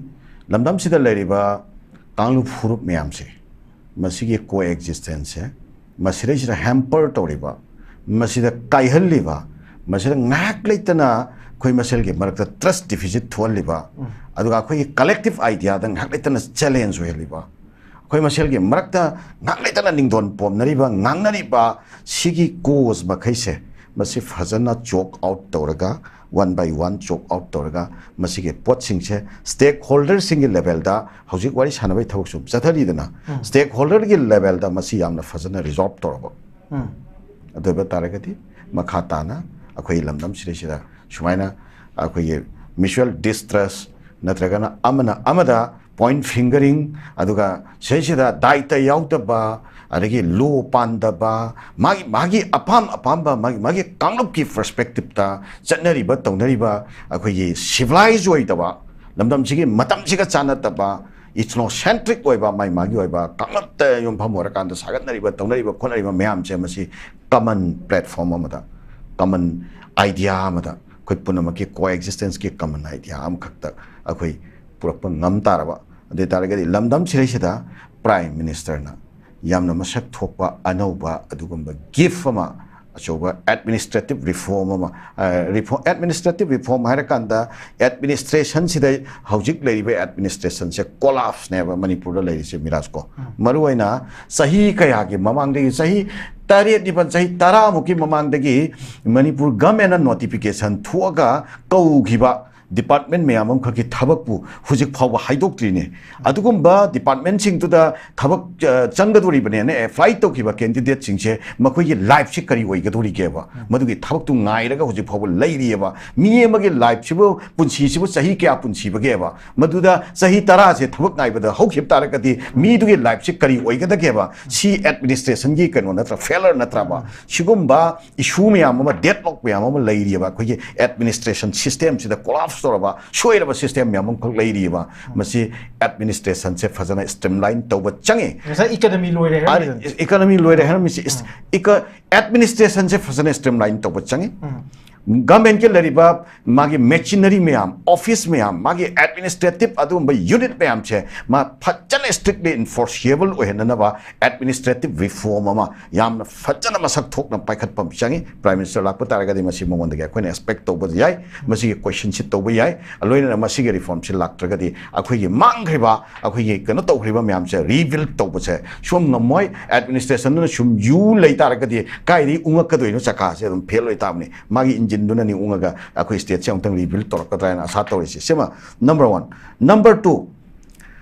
ꯂꯝꯗꯝꯁꯤꯗ ꯂꯩꯔꯤꯕ ꯀꯥꯡꯂꯨꯞ ꯐꯨꯔꯨꯞ ꯃꯌꯥꯝꯁꯦ, ꯃꯁꯤꯒꯤ ꯀꯣ ꯑꯦꯛꯖꯤꯁꯇꯦꯟꯁꯁꯦ, ꯃꯁꯤꯗꯩꯁꯤꯗ ꯍꯦꯝꯄꯔ ꯇꯧꯔꯤꯕ, ꯃꯁꯤꯗ ꯀꯥꯏꯍꯜꯂꯤꯕ, ꯃꯁꯤꯗ ꯉꯥꯏꯍꯥꯛ ꯂꯩꯇꯅ ꯑꯩꯈꯣꯏ ꯃꯁꯦꯜꯒꯤ ꯃꯔꯛꯇ ꯇ꯭ꯔꯁ ꯗꯤꯐꯤꯁꯤꯠ ꯊꯣꯛꯍꯜꯂꯤꯕ, ꯑꯗꯨꯒ ꯑꯩꯈꯣꯏꯒꯤ ꯀꯂꯦꯛꯇꯤꯚ ꯑꯥꯏꯗꯤꯌꯥꯗ ꯉꯥꯏꯍꯥꯛ ꯂꯩꯇꯅ ꯆꯦꯂꯦꯟꯖ ꯑꯣꯏꯍꯜꯂꯤꯕ, ꯑꯩꯈꯣꯏ ꯃꯁꯦꯜꯒꯤ ꯃꯔꯛꯇ ꯉꯥꯏꯍꯥꯛ ꯂꯩꯇꯅ ꯅꯤꯡꯗꯣꯟ ꯄꯣꯝꯅꯔꯤꯕ, ꯉꯥꯡꯅꯔꯤꯕ ꯁꯤꯒꯤ ꯀꯣꯖ ꯃꯈꯩꯁꯦ, ꯃꯁꯤ ꯐꯖꯅ ꯆꯣꯛ ꯑꯥꯎꯠ ꯇꯧꯔꯒ, one buy one chalk out ꯇꯧꯔꯒ, ꯃꯁꯤꯒꯤ ꯄꯣꯠꯁꯤꯡꯁꯦ ꯁ꯭ꯇꯦꯛ ꯍꯣꯜꯗꯔꯁꯤꯡꯒꯤ ꯂꯦꯚꯦꯜꯗ, ꯍꯧꯖꯤꯛ ꯋꯥꯔꯤ ꯁꯥꯟꯅꯕꯒꯤ ꯊꯕꯛꯁꯨ ꯆꯠꯊꯔꯤꯗꯅ, ꯁ꯭ꯇꯦꯛ ꯍꯣꯜꯗꯔꯒꯤ ꯂꯦꯚꯦꯜꯗ ꯃꯁꯤ ꯌꯥꯝꯅ ꯐꯖꯅ ꯔꯤꯖꯣꯜꯕ ꯇꯧꯔꯕ, ꯑꯗꯨ ꯑꯣꯏꯕ ꯇꯥꯔꯒꯗꯤ ꯃꯈꯥ ꯇꯥꯅ ꯑꯩꯈꯣꯏ ꯂꯝꯗꯝꯁꯤꯗꯩꯁꯤꯗ ꯁꯨꯃꯥꯏꯅ ꯑꯩꯈꯣꯏꯒꯤ ꯃ꯭ꯌꯨꯆꯨꯋꯦꯜ ꯗꯤꯁꯇ꯭ꯔꯁ ꯅꯠꯇ꯭ꯔꯒꯅ ꯑꯃꯅ ꯑꯃꯗ ꯄꯣꯏꯟꯠ ꯐꯤꯡꯒꯔꯤꯡ, ꯑꯗꯨꯒ ꯁꯤꯗꯩꯁꯤꯗ ꯗꯥꯏꯇ ꯌꯥꯎꯗꯕ, ꯑꯗꯒꯤ ꯂꯣ ꯄꯥꯟꯗꯕ, ꯃꯥꯒꯤ, ꯃꯥꯒꯤ ꯑꯄꯥꯝ ꯑꯄꯥꯝꯕ, ꯃꯥꯒꯤ, ꯃꯥꯒꯤ ꯀꯥꯡꯂꯨꯞꯀꯤ ꯄꯔꯁꯄꯦꯛꯇꯤꯞꯇ ꯆꯠꯅꯔꯤꯕ ꯇꯧꯅꯔꯤꯕ ꯑꯩꯈꯣꯏꯒꯤ ꯁꯤꯚꯤꯂꯥꯏꯖ ꯑꯣꯏꯗꯕ, ꯂꯝꯗꯝꯁꯤꯒꯤ ꯃꯇꯝꯁꯤꯒ ꯆꯥꯟꯅꯗꯕ, ꯏꯊꯅꯣꯁꯦꯟꯇ꯭ꯔꯤꯛ ꯑꯣꯏꯕ, ꯃꯥꯒꯤ, ꯃꯥꯒꯤ ꯑꯣꯏꯕ ꯀꯥꯡꯂꯨꯞꯇ ꯌꯨꯝꯐꯝ ꯑꯣꯏꯔꯀꯥꯟꯗ ꯁꯥꯒꯠꯅꯔꯤꯕ ꯇꯧꯅꯔꯤꯕ ꯈꯣꯠꯅꯔꯤꯕ ꯃꯌꯥꯝꯁꯦ, ꯃꯁꯤ ꯀꯃꯟ ꯄ꯭ꯂꯦꯠꯐꯣꯝ ꯑꯃꯗ, ꯀꯃꯟ ꯑꯥꯏꯗꯤꯌꯥ ꯑꯃꯗ ꯑꯩꯈꯣꯏ ꯄꯨꯝꯅꯃꯛꯀꯤ ꯀꯣ ꯑꯦꯛꯖꯤꯁꯇꯦꯟꯁꯀꯤ ꯀꯃꯟ ꯑꯥꯏꯗꯤꯌꯥ ꯑꯃꯈꯛꯇ ꯑꯩꯈꯣꯏ ꯄꯨꯔꯛꯄ ꯉꯝ ꯇꯥꯔꯕ, ꯑꯗꯨ ꯑꯣꯏ ꯇꯥꯔꯒꯗꯤ ꯂꯝꯗꯝ ꯁꯤꯗꯩꯁꯤꯗ ꯄ꯭ꯔꯥꯏꯝ ꯃꯤꯅꯤꯁꯇꯔꯅ ꯌꯥꯝꯅ ꯃꯁꯛ ꯊꯣꯛꯄ ꯑꯅꯧꯕ ꯑꯗꯨꯒꯨꯝꯕ ꯒꯤꯐ ꯑꯃ, ꯑꯆꯧꯕ ꯑꯦꯗꯃꯤꯅꯤꯁꯇ꯭ꯔꯦꯇꯤꯚ ꯔꯤꯐꯣꯔꯝ ꯑꯃ, ꯑꯦꯗꯃꯤꯅꯤꯁꯇ꯭ꯔꯦꯇꯤꯚ ꯔꯤꯐꯣꯔꯝ ꯍꯥꯏꯔꯀꯥꯟꯗ ꯑꯦꯗꯃꯤꯅꯤꯁꯇ꯭ꯔꯦꯁꯟꯁꯤꯗ, ꯍꯧꯖꯤꯛ ꯂꯩꯔꯤꯕ ꯑꯦꯗꯃꯤꯅꯤꯁꯇ꯭ꯔꯦꯁꯟꯁꯦ ꯀꯣꯂꯥꯞꯁꯅꯦꯕ ꯃꯅꯤꯄꯨꯔꯗ ꯂꯩꯔꯤꯁꯦ, ꯃꯤꯔꯥꯖ ꯀꯣ꯫ ꯃꯔꯨꯑꯣꯏꯅ ꯆꯍꯤ ꯀꯌꯥꯒꯤ ꯃꯃꯥꯡꯗꯒꯤ, ꯆꯍꯤ ꯇꯔꯦꯠ ꯅꯤꯄꯥꯜ, ꯆꯍꯤ ꯇꯔꯥꯃꯨꯛꯀꯤ ꯃꯃꯥꯡꯗꯒꯤ ꯃꯅꯤꯄꯨꯔ ꯒꯃꯦꯟꯅ ꯅꯣꯇꯤꯐꯤꯀꯦꯁꯟ ꯊꯣꯛꯑꯒ ꯀꯧꯈꯤꯕ ꯗꯤꯄꯥꯔꯠꯃꯦꯟ ꯃꯌꯥꯝ ꯑꯃꯈꯛꯀꯤ ꯊꯕꯛꯄꯨ ꯍꯧꯖꯤꯛ ꯐꯥꯎꯕ ꯍꯥꯏꯗꯣꯛꯇ꯭ꯔꯤꯅꯦ꯫ ꯑꯗꯨꯒꯨꯝꯕ ꯗꯤꯄꯥꯔꯠꯃꯦꯟꯁꯤꯡꯗꯨꯗ ꯊꯕꯛ, ꯑ, ꯆꯪꯒꯗꯧꯔꯤꯕꯅꯦꯅ ꯑꯦꯄ꯭ꯂꯥꯏ ꯇꯧꯈꯤꯕ ꯀꯦꯟꯗꯤꯗꯦꯠꯁꯤꯡꯁꯦ ꯃꯈꯣꯏꯒꯤ ꯂꯥꯏꯐꯁꯤ ꯀꯔꯤ ꯑꯣꯏꯒꯗꯧꯔꯤꯒꯦꯕ? ꯃꯗꯨꯒꯤ ꯊꯕꯛꯇꯨ ꯉꯥꯏꯔꯒ ꯍꯧꯖꯤꯛ ꯐꯥꯎꯕ ꯂꯩꯔꯤꯑꯕ꯫ ꯃꯤ ꯑꯃꯒꯤ ꯂꯥꯏꯐꯁꯤꯕꯨ, ꯄꯨꯟꯁꯤꯁꯤꯕꯨ ꯆꯍꯤ ꯀꯌꯥ ꯄꯨꯟꯁꯤꯕꯒꯦꯕ? ꯃꯗꯨꯗ ꯆꯍꯤ ꯇꯔꯥꯁꯦ ꯊꯕꯛ ꯉꯥꯏꯕꯗ ꯍꯧꯈꯤꯕ ꯇꯥꯔꯒꯗꯤ ꯃꯤꯗꯨꯒꯤ ꯂꯥꯏꯐꯁꯤ ꯀꯔꯤ ꯑꯣꯏꯒꯗꯒꯦꯕ? ꯁꯤ ꯑꯦꯗꯃꯤꯅꯤꯁꯇ꯭ꯔꯦꯁꯟꯒꯤ ꯀꯩꯅꯣ ꯅꯠꯇ꯭ꯔꯥ? ꯐꯦꯂꯔ ꯅꯠꯇ꯭ꯔꯕ? ꯁꯤꯒꯨꯝꯕ ꯏꯁꯨ ꯃꯌꯥꯝ ꯑꯃ, ꯗꯦꯗꯂꯣꯛ ꯃꯌꯥꯝ ꯑꯃ ꯂꯩꯔꯤꯑꯕ ꯑꯩꯈꯣꯏꯒꯤ ꯑꯦꯗꯃꯤꯅꯤꯁꯇ꯭ꯔꯦꯁꯟ ꯁꯤꯁꯇꯦꯝꯁꯤꯗ ꯀꯣꯂꯥꯞꯁ ꯇꯧꯔꯕ, ꯁꯣꯏꯔꯕ ꯁꯤꯁꯇꯦꯝ ꯃꯌꯥꯝ ꯑꯃꯈꯛ ꯂꯩꯔꯤꯑꯕ꯫ ꯃꯁꯤ ꯑꯦꯗꯃꯤꯅꯤꯁꯇ꯭ꯔꯦꯁꯟꯁꯦ ꯐꯖꯅ ꯁ꯭ꯇ꯭ꯔꯤꯝꯂꯥꯏꯟ ꯇꯧꯕ ꯆꯪꯉꯤ꯫ ꯉꯁꯥꯏ ꯏꯀꯅꯃꯤ ꯂꯣꯏꯔꯦ ꯍꯥꯏꯔꯝꯃꯤꯗꯨꯅꯤ꯫ ꯏꯀꯅꯃꯤ ꯂꯣꯏꯔꯦ ꯍꯥꯏꯔꯝꯃꯤꯁꯤ ꯏꯁ-, ꯏꯀ-, ꯑꯦꯗꯃꯤꯅꯤꯁꯇ꯭ꯔꯦꯁꯟꯁꯦ ꯐꯖꯅ ꯁ꯭ꯇ꯭ꯔꯤꯝꯂꯥꯏꯟ ꯇꯧꯕ ꯆꯪꯉꯤ꯫ ꯒꯚꯔꯟꯃꯦꯟꯠꯀꯤ ꯂꯩꯔꯤꯕ ꯃꯥꯒꯤ ꯃꯦꯆꯤꯅꯔꯤ ꯃꯌꯥꯝ, ꯑꯣꯐꯤꯁ ꯃꯌꯥꯝ, ꯃꯥꯒꯤ ꯑꯦꯗꯃꯤꯅꯤꯁꯇ꯭ꯔꯦꯇꯤꯚ ꯑꯗꯨꯒꯨꯝꯕ ꯌꯨꯅꯤꯠ ꯃꯌꯥꯝꯁꯦ ꯃꯥ ꯐꯖꯅ ꯁ꯭ꯇꯔꯤꯛꯂꯤ ꯏꯟꯐꯣꯔꯁꯤꯌꯦꯕꯜ ꯑꯣꯏꯍꯟꯅꯅꯕ ꯑꯦꯗꯃꯤꯅꯤꯁꯇ꯭ꯔꯦꯇꯤꯚ ꯔꯤꯐꯣꯔꯝ ꯑꯃ ꯌꯥꯝꯅ ꯐꯖꯅ ꯃꯁꯛ ꯊꯣꯛꯅ ꯄꯥꯏꯈꯠꯄ ꯑꯃ ꯆꯪꯉꯤ꯫ ꯄ꯭ꯔꯥꯏꯝ ꯃꯤꯅꯤꯁꯇꯔ ꯂꯥꯛꯄ ꯇꯥꯔꯒꯗꯤ ꯃꯁꯤ ꯃꯉꯣꯟꯗꯒꯤ ꯑꯩꯈꯣꯏꯅ ꯑꯦꯛꯁꯄꯦꯛ ꯇꯧꯕ ꯌꯥꯏ, ꯃꯁꯤꯒꯤ ꯀꯣꯏꯁꯟꯁꯤ ꯇꯧꯕ ꯌꯥꯏ꯫ ꯂꯣꯏꯅꯅ ꯃꯁꯤꯒꯤ ꯔꯤꯐꯣꯔꯝꯁꯤ ꯂꯥꯛꯇ꯭ꯔꯒꯗꯤ ꯑꯩꯈꯣꯏꯒꯤ ꯃꯥꯡꯈ꯭ꯔꯤꯕ, ꯑꯩꯈꯣꯏꯒꯤ ꯀꯩꯅꯣ ꯇꯧꯈ꯭ꯔꯤꯕ ꯃꯌꯥꯝꯁꯦ ꯔꯤꯕꯤꯜꯗ ꯇꯧꯕꯁꯦ ꯁꯨꯝ ꯉꯝꯃꯣꯏ꯫ ꯑꯦꯗꯃꯤꯅꯤꯁꯇ꯭ꯔꯦꯁꯟꯗꯨꯅ ꯁꯨꯝ ꯌꯨ ꯂꯩ ꯇꯥꯔꯒꯗꯤ ꯀꯥꯏꯗꯒꯤ ꯎꯪꯉꯛꯀꯗꯣꯏꯅꯣ? ꯆꯀꯥꯁꯦ ꯑꯗꯨꯝ ꯐꯦꯜ ꯑꯣꯏ ꯇꯥꯕꯅꯤ꯫ ꯃꯥꯒꯤ ꯏꯟꯖꯤꯟꯗꯨꯅꯅꯤ ꯎꯪꯉꯒ ꯑꯩꯈꯣꯏ ꯁ꯭ꯇꯦꯠꯁꯦ ꯑꯃꯨꯛꯇꯪ ꯔꯤꯕꯤꯜꯗ ꯇꯧꯔꯛꯀꯗ꯭ꯔꯥ ꯍꯥꯏꯅ ꯑꯁꯥ ꯇꯧꯔꯤꯁꯦ꯫ ꯁꯤꯃ ꯅꯝꯕꯔ ꯋꯥꯟ꯫ ꯅꯝꯕꯔ ꯇꯨ,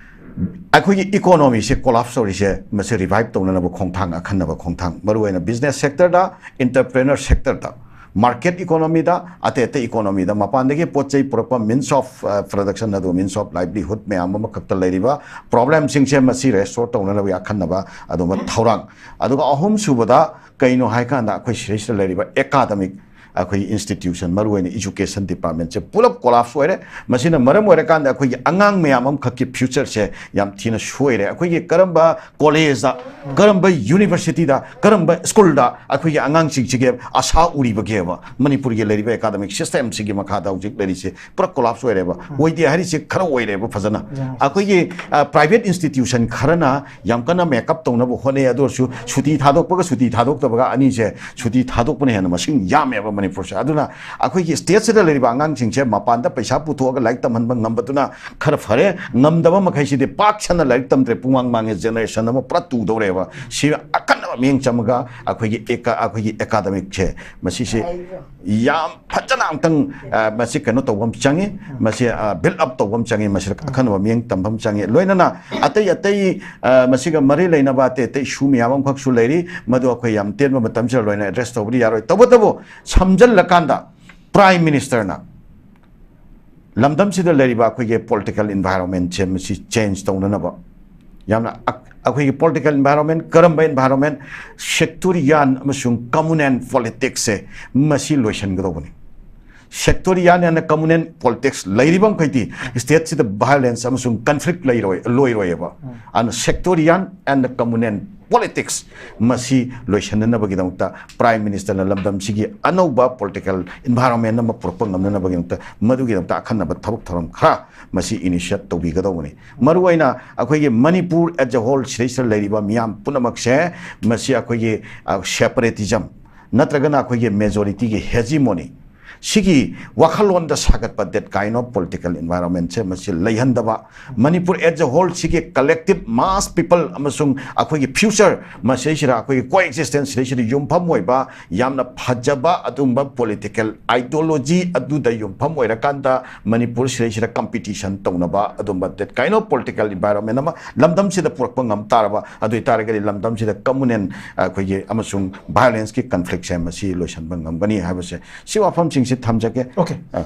ꯑꯩꯈꯣꯏꯒꯤ ꯏꯀꯣꯅꯣꯃꯤꯁꯦ ꯀꯣꯂꯥꯞꯁ ꯇꯧꯔꯤꯁꯦ, ꯃꯁꯤ ꯔꯤꯚꯥꯏꯚ ꯇꯧꯅꯅꯕ ꯈꯣꯡꯊꯥꯡ, ꯑꯈꯟꯅꯕ ꯈꯣꯡꯊꯥꯡ, ꯃꯔꯨꯑꯣꯏꯅ ꯕꯤꯖꯤꯅꯦꯁ ꯁꯦꯛꯇꯔꯗ, ꯑꯦꯟꯇꯔꯄ꯭ꯔꯦꯅꯔ ꯁꯦꯛꯇꯔꯗ, ꯃꯥꯔꯀꯦꯠ ꯏꯀꯣꯅꯣꯃꯤꯗ, ꯑꯇꯩ ꯑꯇꯩ ꯏꯀꯣꯅꯣꯃꯤꯗ, ꯃꯄꯥꯟꯗꯒꯤ ꯄꯣꯠ ꯆꯩ ꯄꯨꯔꯛꯄ, ꯃꯤꯟꯁ ꯑꯣꯐ ꯄ꯭ꯔꯗꯛꯁꯟ ꯑꯗꯨ, ꯃꯤꯟꯁ ꯑꯣꯐ ꯂꯥꯏꯚꯂꯤꯍꯨꯗ ꯃꯌꯥꯝ ꯑꯃꯈꯛꯇ ꯂꯩꯔꯤꯕ ꯄ꯭ꯔꯣꯕ꯭ꯂꯦꯝꯁꯤꯡꯁꯦ ꯃꯁꯤ ꯔꯦꯁꯇꯣꯔ ꯇꯧꯅꯅꯕꯒꯤ ꯑꯈꯟꯅꯕ ꯑꯗꯨꯒꯨꯝꯕ ꯊꯧꯔꯥꯡ꯫ ꯑꯗꯨꯒ ꯑꯍꯨꯝꯁꯨꯕꯗ ꯀꯩꯅꯣ ꯍꯥꯏꯀꯥꯟꯗ ꯑꯩꯈꯣꯏ ꯁꯤꯗꯩꯁꯤꯗ ꯂꯩꯔꯤꯕ ꯑꯦꯀꯥꯗꯃꯤꯛ ꯑꯩꯈꯣꯏꯒꯤ ꯏꯟꯁꯇꯤꯇ꯭ꯌꯨꯁꯟ, ꯃꯔꯨꯑꯣꯏꯅ ꯏꯖꯨꯀꯦꯁꯟ ꯗꯤꯄꯥꯔꯠꯃꯦꯟꯁꯦ ꯄꯨꯂꯞ ꯀꯣꯂꯥꯞꯁ ꯑꯣꯏꯔꯦ꯫ ꯃꯁꯤꯅ ꯃꯔꯝ ꯑꯣꯏꯔꯀꯥꯟꯗ ꯑꯩꯈꯣꯏꯒꯤ ꯑꯉꯥꯡ ꯃꯌꯥꯝ ꯑꯃꯈꯛꯀꯤ ꯐ꯭ꯌꯨꯆꯔꯁꯦ ꯌꯥꯝ ꯊꯤꯅ ꯁꯣꯏꯔꯦ꯫ ꯑꯩꯈꯣꯏꯒꯤ ꯀꯔꯝꯕ ꯀꯣꯂꯦꯖꯇ, ꯀꯔꯝꯕ ꯌꯨꯅꯤꯚꯔꯁꯤꯇꯤꯗ, ꯀꯔꯝꯕ ꯁ꯭ꯀꯨꯜꯗ ꯑꯩꯈꯣꯏꯒꯤ ꯑꯉꯥꯡꯁꯤꯡꯁꯤꯒꯤ ꯑꯁꯥ ꯎꯔꯤꯕꯒꯦꯕ? ꯃꯅꯤꯄꯨꯔꯒꯤ ꯂꯩꯔꯤꯕ ꯑꯦꯀꯥꯗꯃꯤꯛ ꯁꯤꯁꯇꯦꯝꯁꯤꯒꯤ ꯃꯈꯥꯗ ꯍꯧꯖꯤꯛ ꯂꯩꯔꯤꯁꯦ ꯄꯨꯔꯥ ꯀꯣꯂꯥꯞꯁ ꯑꯣꯏꯔꯦꯕ꯫ ꯑꯣꯏꯗꯦ ꯍꯥꯏꯔꯤꯁꯦ ꯈꯔ ꯑꯣꯏꯔꯦꯕ ꯐꯖꯅ꯫ ꯑꯩꯈꯣꯏꯒꯤ ꯄ꯭ꯔꯥꯏꯚꯦꯠ ꯏꯟꯁꯇꯤꯇ꯭ꯌꯨꯁꯟ ꯈꯔꯅ ꯌꯥꯝ ꯀꯟꯅ ꯃꯦꯀꯞ ꯇꯧꯅꯕ ꯍꯣꯠꯅꯩ꯫ ꯑꯗꯨ ꯑꯣꯏꯔꯁꯨ ꯁꯨꯇꯤ ꯊꯥꯗꯣꯛꯄꯒ ꯁꯨꯇꯤ ꯊꯥꯗꯣꯛꯇꯕꯒ ꯑꯅꯤꯁꯦ, ꯁꯨꯇꯤ ꯊꯥꯗꯣꯛꯄꯅ ꯍꯦꯟꯅ ꯃꯁꯤꯡ ꯌꯥꯝꯃꯦꯕ ꯃꯅꯤꯄꯨꯔꯁꯦ꯫ ꯑꯗꯨꯅ ꯑꯩꯈꯣꯏꯒꯤ ꯁ꯭ꯇꯦꯠꯁꯤꯗ ꯂꯩꯔꯤꯕ ꯑꯉꯥꯡꯁꯤꯡꯁꯦ ꯃꯄꯥꯟꯗ ꯄꯩꯁꯥ ꯄꯨꯊꯣꯛꯑꯒ ꯂꯥꯏꯔꯤꯛ ꯇꯝꯍꯟꯕ ꯉꯝꯕꯗꯨꯅ ꯈꯔ ꯐꯔꯦ꯫ ꯉꯝꯗꯕ ꯃꯈꯩꯁꯤꯗꯤ ꯄꯥꯛ ꯁꯟꯅ ꯂꯥꯏꯔꯤꯛ ꯇꯝꯗ꯭ꯔꯦ, ꯄꯨꯡꯃꯥꯡ ꯃꯥꯡꯉꯦ, ꯖꯦꯅꯦꯔꯦꯁꯟ ꯑꯃ ꯄꯨꯔꯥ ꯇꯨꯗꯧꯔꯦꯕ꯫ ꯁꯤ ꯑꯀꯟꯅꯕ ꯃꯤꯠꯌꯦꯡ ꯆꯪꯉꯒ ꯑꯩꯈꯣꯏꯒꯤ ꯑꯦꯀꯥ-, ꯑꯩꯈꯣꯏꯒꯤ ꯑꯦꯀꯥꯗꯃꯤꯛꯁꯦ ꯃꯁꯤꯁꯦ ꯌꯥꯝ ꯐꯖꯅ ꯑꯃꯨꯛꯇꯪ, ꯑ, ꯃꯁꯤ ꯀꯩꯅꯣ ꯇꯧꯕ ꯑꯃ ꯆꯪꯉꯤ, ꯃꯁꯤ, ꯑ, ꯕꯤꯜꯗ ꯑꯞ ꯇꯧꯕ ꯑꯃ ꯆꯪꯉꯤ, ꯃꯁꯤꯗ ꯑꯈꯟꯅꯕ ꯃꯤꯠꯌꯦꯡ ꯇꯝꯕ ꯑꯃ ꯆꯪꯉꯤ꯫ ꯂꯣꯏꯅꯅ ꯑꯇꯩ ꯑꯇꯩ, ꯑ, ꯃꯁꯤꯒ ꯃꯔꯤ ꯂꯩꯅꯕ ꯑꯇꯩ ꯑꯇꯩ ꯏꯁꯨ ꯃꯌꯥꯝ ꯑꯃꯈꯛꯁꯨ ꯂꯩꯔꯤ, ꯃꯗꯨ ꯑꯩꯈꯣꯏ ꯌꯥꯝ ꯇꯦꯟꯕ ꯃꯇꯝꯁꯤꯗ ꯂꯣꯏꯅ ꯑꯦꯗ꯭ꯔꯦꯁ ꯇꯧꯕꯗꯤ ꯌꯥꯔꯣꯏ꯫ ꯇꯧꯕꯇꯕꯨ ꯁꯝꯖꯜꯂꯀꯥꯟꯗ ꯄ꯭ꯔꯥꯏꯝ ꯃꯤꯅꯤꯁꯇꯔꯅ ꯂꯝꯗꯝꯁꯤꯗ ꯂꯩꯔꯤꯕ ꯑꯩꯈꯣꯏꯒꯤ ꯄꯣꯂꯤꯇꯤꯀꯦꯜ ꯏꯟꯚꯥꯏꯔꯣꯟꯃꯦꯟꯁꯦ ꯃꯁꯤ ꯆꯦꯟꯖ ꯇꯧꯅꯅꯕ ꯌꯥꯝꯅ ꯑꯛ-, ꯑꯩꯈꯣꯏꯒꯤ ꯄꯣꯂꯤꯇꯤꯀꯦꯜ ꯏꯟꯚꯥꯏꯔꯣꯟꯃꯦꯟ ꯀꯔꯝꯕ ꯏꯟꯚꯥꯏꯔꯣꯟꯃꯦꯟ? ꯁꯦꯛꯇꯣꯔꯤꯌꯥꯟ ꯑꯃꯁꯨꯡ ꯀꯝꯃꯨꯅꯦꯜ ꯄꯣꯂꯤꯇꯤꯛꯁꯁꯦ ꯃꯁꯤ ꯂꯣꯏꯁꯤꯟꯒꯗꯧꯕꯅꯤ꯫ ꯁꯦꯛꯇꯣꯔꯤꯌꯥꯟ ꯑꯦꯟ ꯀꯝꯃꯨꯅꯦꯜ ꯄꯣꯂꯤꯇꯤꯛꯁ ꯂꯩꯔꯤꯕ ꯃꯈꯩꯗꯤ ꯁ꯭ꯇꯦꯠꯁꯤꯗ ꯚꯥꯏꯑꯣꯂꯦꯟꯁ ꯑꯃꯁꯨꯡ ꯀꯟꯐ꯭ꯂꯤꯛ ꯂꯩꯔꯣꯏ, ꯂꯣꯏꯔꯣꯏꯑꯕ꯫ ꯑꯗꯨꯅ ꯁꯦꯛꯇꯣꯔꯤꯌꯥꯟ ꯑꯦꯟ ꯀꯝꯃꯨꯅꯦꯜ politics ꯃꯁꯤ ꯂꯣꯏꯁꯤꯟꯅꯅꯕꯒꯤꯗꯃꯛꯇ Prime Ministerꯅ ꯂꯝꯗꯝꯁꯤꯒꯤ ꯑꯅꯧꯕ political environment ꯑꯃ ꯄꯨꯔꯛꯄ ꯉꯝꯅꯅꯕꯒꯤꯗꯃꯛꯇ ꯃꯗꯨꯒꯤꯗꯃꯛꯇ ꯑꯈꯟꯅꯕ ꯊꯕꯛ ꯊꯧꯔꯝ ꯈꯔ ꯃꯁꯤ initiate ꯇꯧꯕꯤꯒꯗꯧꯕꯅꯤ꯫ ꯃꯔꯨꯑꯣꯏꯅ ꯑꯩꯈꯣꯏꯒꯤ ꯃꯅꯤꯄꯨꯔ as a whole ꯁꯤꯗꯩꯁꯤꯗ ꯂꯩꯔꯤꯕ ꯃꯤꯌꯥꯝ ꯄꯨꯝꯅꯃꯛꯁꯦ ꯃꯁꯤ ꯑꯩꯈꯣꯏꯒꯤ, ꯑ, separatism ꯅꯠꯇ꯭ꯔꯒꯅ ꯑꯩꯈꯣꯏꯒꯤ majorityꯒꯤ hegemony ꯁꯤꯒꯤ ꯋꯥꯈꯜꯂꯣꯟꯗ ꯁꯥꯒꯠꯄ that kind of political environmentꯁꯦ ꯃꯁꯤ ꯂꯩꯍꯟꯗꯕ, ꯃꯅꯤꯄꯨꯔ as a whole ꯁꯤꯒꯤ collective mass people ꯑꯃꯁꯨꯡ ꯑꯩꯈꯣꯏꯒꯤ future ꯃꯁꯤꯗꯩꯁꯤꯗ ꯑꯩꯈꯣꯏꯒꯤ coexistence ꯁꯤꯗꯩꯁꯤꯗ ꯌꯨꯝꯐꯝ ꯑꯣꯏꯕ ꯌꯥꯝꯅ ꯐꯖꯕ ꯑꯗꯨꯒꯨꯝꯕ political ideology ꯑꯗꯨꯗ ꯌꯨꯝꯐꯝ ꯑꯣꯏꯔꯀꯥꯟꯗ ꯃꯅꯤꯄꯨꯔ ꯁꯤꯗꯩꯁꯤꯗ competition ꯇꯧꯅꯕ ꯑꯗꯨꯒꯨꯝꯕ that kind of political environment ꯑꯃ ꯂꯝꯗꯝꯁꯤꯗ ꯄꯨꯔꯛꯄ ꯉꯝ ꯇꯥꯔꯕ, ꯑꯗꯨ ꯑꯣꯏꯇꯥꯔꯒꯗꯤ ꯂꯝꯗꯝꯁꯤꯗ communal ꯑꯩꯈꯣꯏꯒꯤ ꯑꯃꯁꯨꯡ violenceꯀꯤ conflictꯁꯦ ꯃꯁꯤ ꯂꯣꯏꯁꯤꯟꯕ ꯉꯝꯒꯅꯤ ꯍꯥꯏꯕꯁꯦ, ꯁꯤ ꯋꯥꯐꯝꯁꯤꯡꯁꯤ ꯊꯝꯖꯒꯦ꯫ Okay. ꯑ꯫